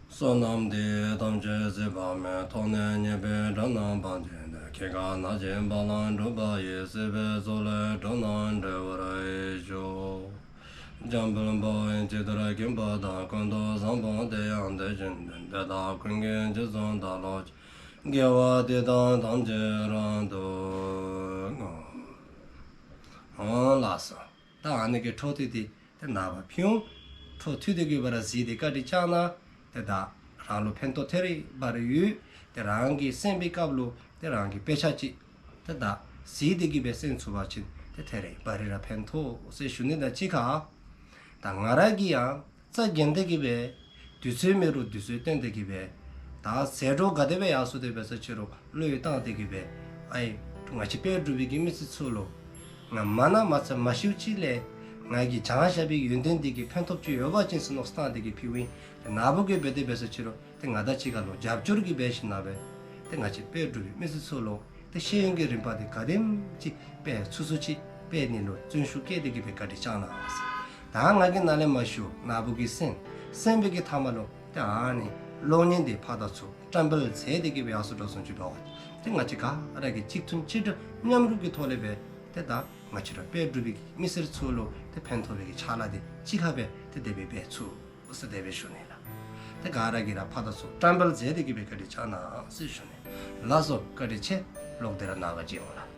བསོད་ནམས་འདི་ཡིས་ཐམས་ཅད་གཟིགས་པ་ཉིད། ཐོབ་ནས་ཉེས་པའི་དགྲ་རྣམས་ཕམ་བྱས་ཏེ། སྐྱེ་རྒ་ན་འཆིའི་རྦ་ཀློང་འཁྲུགས་པ་ཡི། སྲིད་པའི་མཚོ་ལས་འགྲོ་རྣམས་སྒྲོལ་བར་ཤོག། འཇམ་དཔལ་དཔའ་བོས་ཇི་ལྟར་མཁྱེན་པ་དང་། ཀུན་ཏུ་བཟང་པོ་དེ་ཡང་དེ་བཞིན་ཏེ། དེ་དག་ཀུན་གྱི་རྗེས་སུ་བདག་སློབ་ཅིང་། དགེ་བ་འདི་དག་ཐམས་ཅད་རབ་ཏུ་བསྔོ། འོང་ལགས་སོ། ད་ཨ་ནི་གི་འཕྲོ་མཐུད་དེ་ཏེ་ནངས་པ་ཕུལ་འོང་། འཕྲོ་མཐུད་དེ་གི་སྦེ་ར་གཟིགས་ཏེ་བཀའ་དྲིན་བསྐྱངས་གནང་། ཏེ་ད་རང་ལུ་ཕན་ཐོགས་ཐད་རི་བ་རི་ཡོད། ཏེ་རང་གིས་གསན་པའི་སྐབས་ལུ་ཏེ་རང་གིས་དཔེ་ཆ་ཅིག་ཏེ་ད་གཟིགས་ཏེ་གི་སྦེ་གསན་ཚུགས་པ་ཅིན་ཏེ་ཐད་རི་བ་རི་ར་ཕན་ཐོགས་ཟེར་ཞུ་ནི་དང་གཅིག་ཁར། ད་ང་ར་གིས་ཡང་རྩ་འགེངས་ཏེ་གི་སྦེ་དུས་ཚོད་མེད་རུང་དུས་ཚོད་བཏོན་ཏེ་གི་སྦེ་ད་ཟད་འགྲོ་ག་དེ་སྦེ་ཡར་སོང་སྟེ་འབད་ས་ཅི་རུང་བློས་བཏང་སྟེ་གི་སྦེ་ཨའི་ང་བཅས་དཔལ་འབྲུག་པའི་གི་མི་སེར་ཚུ་ལུ་ང་མ་ན་མ་ཚ་མ་ཤིཝ་ཅིག་ལས་ ང་གིས་བྱང་བཞག་པའི་ཡོན་ཏན་འདི་གིས་ཕན་ཐོགས་ཅིག་ཡོད་པ་ཅིན་ཟེར་མནོ་བསམ་བཏང་སྟེ་གིས་ཕུལཝ་ཨིན། ཏེ་ན་བུ་གིས་འབད་དེ་འབད་སོ་ཅི་རུང་ཏེ་ང་དང་གཅིག་ཁར་ལུ་རྒྱབ་སྐྱོར་གྱིས་འབད་ཞིནམ་ལས་ཏེ་ང་བཅས་དཔལ་འབྲུག་པའི་མི་སེར་ཚུ་ལུ་ཏེ་ཤེས་ཡོན་གྱི་རིམ་པ་འདི་ག་དེམ་ཅིག་སྤེལ་ཚུགས་ཚུགས་ཅིག་སྤེལ་ནི་ལུ་བརྩོན་ཤུགས་བསྐྱེད་དེ་གིས་སྦེ་བཀའ་དྲིན་བསྐྱང་གནང་ཟེར། ད་ང་གིས་ནཱ་ལས་མར་ཞུ། ན་བུ་གིས་གསན། གསན་པའི་གི་མཐའ་མ་ལུ་ཏེ་ཨ་ནི་གློག་བརྙན་འདི་ཕར་དང་ཚུར་བཀྲམ་སྤེལ་མཛད་དེ་གིས་སྦེ་ཡར་སོ་དྲགས་སོང་ཅི་འབད་བ་ཅིན་ཏེ་ང་བཅས་ག་ར་གིས་གཅིག་མཐུན་གཅིག་སྒྲིལ་མཉམ་རུབ་ཀྱི་ཐོག་ལས་སྦེ་ཏེ་ད་ང་བཅས་ར་དཔལ་འབྲུག་པའི་མི་སེར་ཚུ་ལུ་ཏེ་ཕན་ཐོགས་པའི་གི་ཕྱག་ལཱ་འདི་གཅིག་ཁར་སྦེ་ཏེ་དེ་སྦེ་འབད་ཚུགས་ཟེར་དེ་སྦེ་ཞུ་ནི་ལགས། ཏེ་ག་ར་གིས་ར་ཕར་དང་ཚུར་བཀྲམ་སྤེལ་མཛད་དེ་གིས་སྦེ་བཀའ་དྲིན་བསྐྱང་གནང་ཟེར་ཞུ་ནི། ལགས་སོ། བཀའ་དྲིན་ཆེ། ལོག་སྟེ་ར་ནཱ་ག་མཇལ་འོང་ལགས།